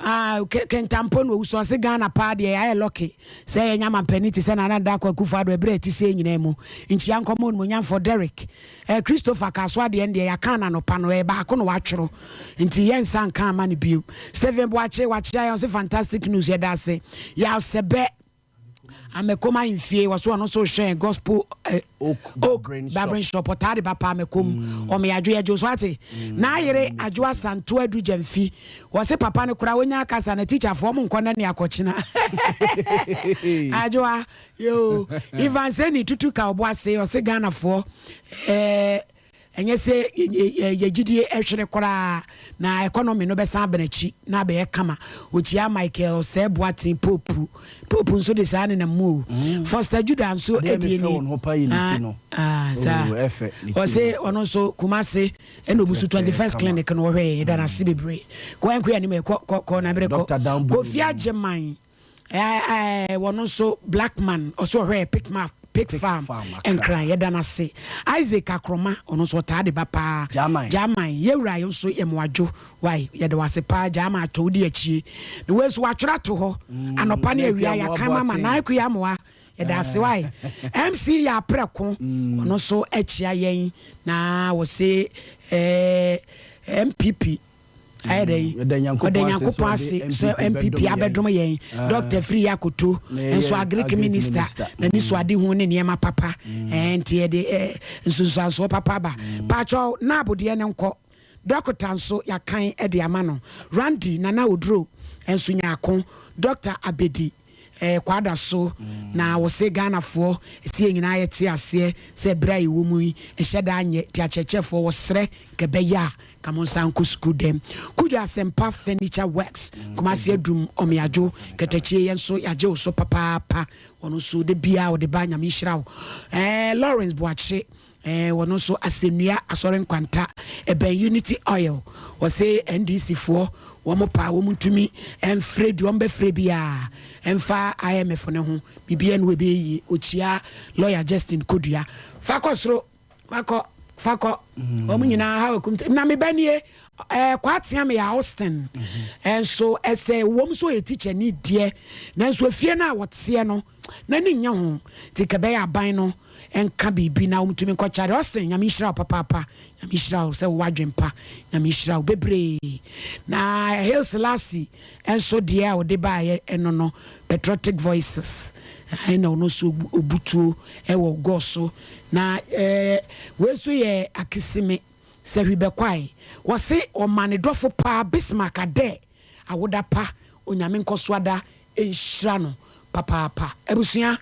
Ah Kentampo na owusu ɔse Ghana paa deɛ yɛayɛ lucky sɛ yɛnya mampanin te sɛ Nana Daako Akufo Addo ɛberɛ a ɛte sei nyinaa mu. Nkyia nkɔma Onimuonyamfoɔ Derrick eh Christopher Kasoa deɛ ndeɛ yɛaka no anɔpa no ɛyɛ baako na watwero nti yɛnsa nka ama no bio. Stephen Boakye wakyea yɛn ɔse fantastic news yɛda ase. Yaw Sɛbɛ Amakom ahemfie wɔ so ɔno nso hwɛ gospel eh, Oak oak barbering shop. barbering shop ɔtaa de ba paa amakom ɔme adwo yɛgye so ate n'ayere adwo asanto adu gyamfi wɔse papa no koraa wonya akasa na teacherfoɔ ɔmo nkɔ na ne akɔkyena adwoa yo Ivan Seni tutu ka ɔbo ase ɔse Ghanafoɔ eh, Ɛnyɛ sɛ yɛn gyidie hwere koraa na economy no bɛsan aba n'akyi na abɛyɛ kama. Ɔkyiaa Michael Osei Boateng Pope. Pope nso de saa nenam mu o. Mm. Foster Judah nso Adeɛ die mefɛ ni. wɔn ho pa yi ne ti no. Ah, saa. Oh, ɛfɛ ne ti Ɔse no. ɔno nso Kumasi ɛna obusu Fɛfɛ 21st kama. clinic no wɔhwɛ yɛ yɛda no ase bebree. Kɔ ɛnkɔ yɛ anim ɛ kɔ kɔ kɔ na bere kɔ. Dr. Down Kofi Blue. Agyeman. Ɛɛ wɔno nso black man ɔso ɔhwɛ pick ma pick farm nkran yɛda no ase Isaac Akroma ɔno nso ɔtaa de ba paa German German yɛwura yɛ nso yɛ moadwo wai yɛda wase paa German atɔ wodi akyie na wei nso watwerɛ ato hɔ anɔpa ne awia yɛakan ma ma na akua amoa yɛda ase wai MC yɛ aprɛko ɔno nso akyia yɛn na wɔse ɛɛ MPP ayɛ dɛ yi Yɛda ɔda Nyankopɔn ase Nyankopɔn sɛ ase ɔde sɛ NPP NPP bɛdom yɛn. abɛdom yɛn. Ah. Dɔkta Firi Akoto Na yɛyɛ nso Agric Agric Minister Minister. n'ani so ade hu ne nneɛma papa ɛɛ nti yɛde ɛɛ nsunsuansoɔ papa aba. Paakyɛw NAB deɛ no nkɔ. Dɔkota nso yɛakan de ama no. Randy Nana Oduro nso Nyarko, Dɔkta Abedi ɛɛ Kwada so na wɔse Ghanafoɔ ɛsɛ yɛn nyinaa yɛte aseɛ sɛ berɛ a yɛwɔ mu yi nhyɛ da nyɛ nti akyerɛkyerɛfoɔ wɔsrɛ nka ɛbɛyɛ a Ka mo nsa nkɔ sukuu dɛm. Kudwo Asɛmpa Furniture Works, Kumasi Adum, Ɔmeadwo, Katakyie yɛn nso yɛagye wo so papaapa. Ɔno nso da biara ɔde ba, Nyame nhyira wo. Eh, Lawrence Boakye, eh, ɔno nso Asɛnnua Asɔre Nkwanta, ɛbɛn Unity Oil. Ɔse NDC foɔ, wɔn paa wɔn ntumi mfrɛ deɛ wɔn bɛfrɛ biara mfa IMF no ho, biribiara ni hɔ ɛbɛyɛ yie. Ɔkyia Lawyer Justin Kodua. Fa kɔ soro. Fa kɔ, fa kɔ. Wɔn nyinaa ha akum. Na me ba nie, ɛɛ Kwatea me yɛ Austin. Nso ɛsɛ wɔm nso yɛ teacher ni deɛ. Nanso efie no a wɔteɛ no, n'ani nyɛ ho. Nti kɛbɛyɛ aban no nka biribi na wɔn tumi nkɔ kyare. Austin, Nyame nhyira wo papaapa. Nyame nhyira wo sɛ wowɔ adwen pa. Nyame nhyira wo bebree. Na Haile Selassie nso deɛ a ɔde baeɛ ɛno no, Patriotic Voices, ɛna ɔno nso obutuo ɛwɔ gɔɔ so. Na eh, wei nso yɛ Akisime Sahwi-Bɛkwae. Wɔse ɔma ne dɔfo paa Bismarck Adeh awoda pa, Onyame nkɔsoada nhyira no papaapa. Abusua,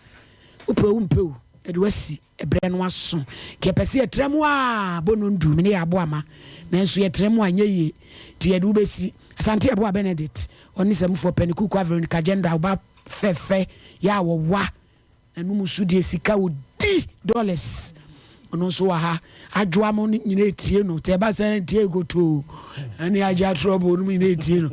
wopɛ o wompɛ o, yɛde wo asi ɛberɛ no aso. Nka yɛpɛ sɛ yɛtra mu a, bɔ nnɔndu, me ne yɛ aboa ma, nanso yɛtra mu a, ɛnyɛ yie, nti yɛde wo bɛsi. Asante Yeboah Benedict, ɔne Samufoɔ Pɛ ne Kuku Veronica Jendra, wo ba fɛfɛ yɛ a wɔwa. N'anum nso deɛ sika ɔdi dollars. Ɔno nso wɔ ha. Adwoa mo nyina etie no. Tɛ ɛba sɛ ntie kotoo. Ɛne agye atorɔbo no mu nyina etie no.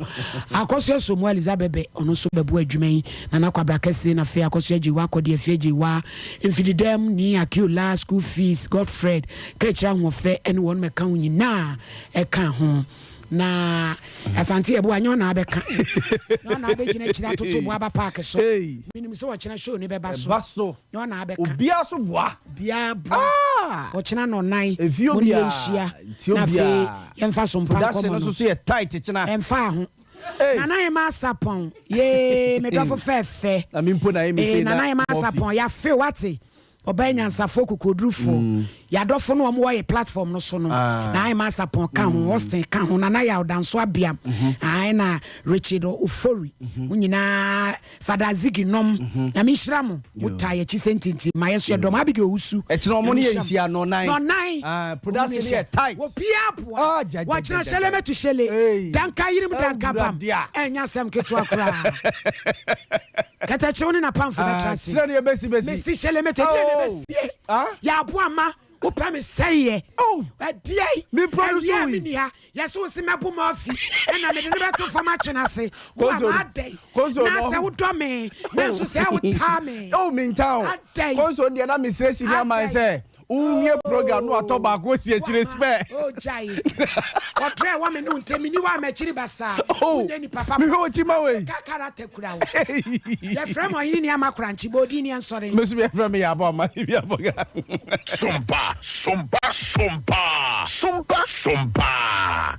Akɔso Asomu Eliza Bɛbɛ ɔno nso bɛboa adwuma yi. Nana Kwabra Kɛse na afei Akɔso Agyewa Akɔde Afie Agyewa Mfididam ni Akiola School Fees Godfred Kakyire Ahoɔfɛ ɛne wɔn mɛka ho nyinaa ɛka ho. Na Asante yɛ boa nyɛ ɔna abɛka. Nyɛ ɔna abɛgyina akyire atoto boa aba park so. Menim sɛ ɔkyena show no bɛba so. Ɛba so. Nyɛ ɔna abɛka. Obiara so boa. Obiara boa. Ah! Ɔkyena nɔnan. Efie Mo ne obiara. yɛnhyia. Nti Na afei obiara. yɛmfa so mpa Production nkɔmmɔ no no. nso so yɛ tight kyena. Ɛmfaa ho. Hey! Nana Emma Asapɔn. Yee, me dɔfo fɛɛfɛ. Na me mpo na ɛyɛ me Ee, sei na Nana Emma coffee. Asapɔn, yɛafe wo ate. Ɔbaa nyansafoɔ kokoɔdurufoɔ. Yɛadɔfo no wɔn wɔ yɛ platform no so no. Na ayɛ Masapɔn ka ho, Austin ka ho, Nana Yaw Danso Abiam, ae na Richard Ofori. Mo nyinaa Fada Ziggy nom. Nyame nhyira mo. Mo taa yɛkyi sɛ ntintim ma yɛso yɛdɔ mo. Abigail Owusu. Ɛkyena ɔmo Nyame ne yɛ nhyira mo. nhyia nɔnan. Nɔnan. Ah, production no yɛ tight. Obiara boa. Ah, gya, gya, Wɔkyena gya, gya, hyɛlɛ gya. mɛtu hyɛlɛ. Ei. Danka yirim danka bam. Awurade a. Ɛnyɛ asɛm ketewa koraa. Kɛtɛkyew ne n'apamfo bɛtra ase. Kyerɛ deɛ bɛsi bɛsi. Mesi hyɛlɛ mɛtu ɛdeɛ na ɛbɛsie. Yɛ aboa ma wopɛ me sɛeɛ. Ɛdeɛ Me produce ɛwia wo me yi. ni ha. Yɛsɛ wo se mɛbo ma afi ɛna mede ne bɛto fam atwe no ase. Wo a Konso maadɛn konso na no. sɛ wodɔ me nanso sɛ wotaa me. Oh, mentaa wo. Adɛn? Konso deɛ na mesrɛ sini aman sɛ wowie program no watɔ baako asi akyire spare. Oh, gyae. Ɔdrɛ wɔ me ne wo ntɛm meni wɔ a m'akyiri basaa. Oh, Wonyɛ nipa papa. mehwɛ w'akyi ma wei. Afrika karate kura wo. Yɛfrɛ me ɔhene ni ama korankye bɔ odin ni ɛnsɔre. Me nso yɛfrɛ me yɛ abɔ ama bi abɔ ga. Sompa, sompa, sompa, sompa, sompa.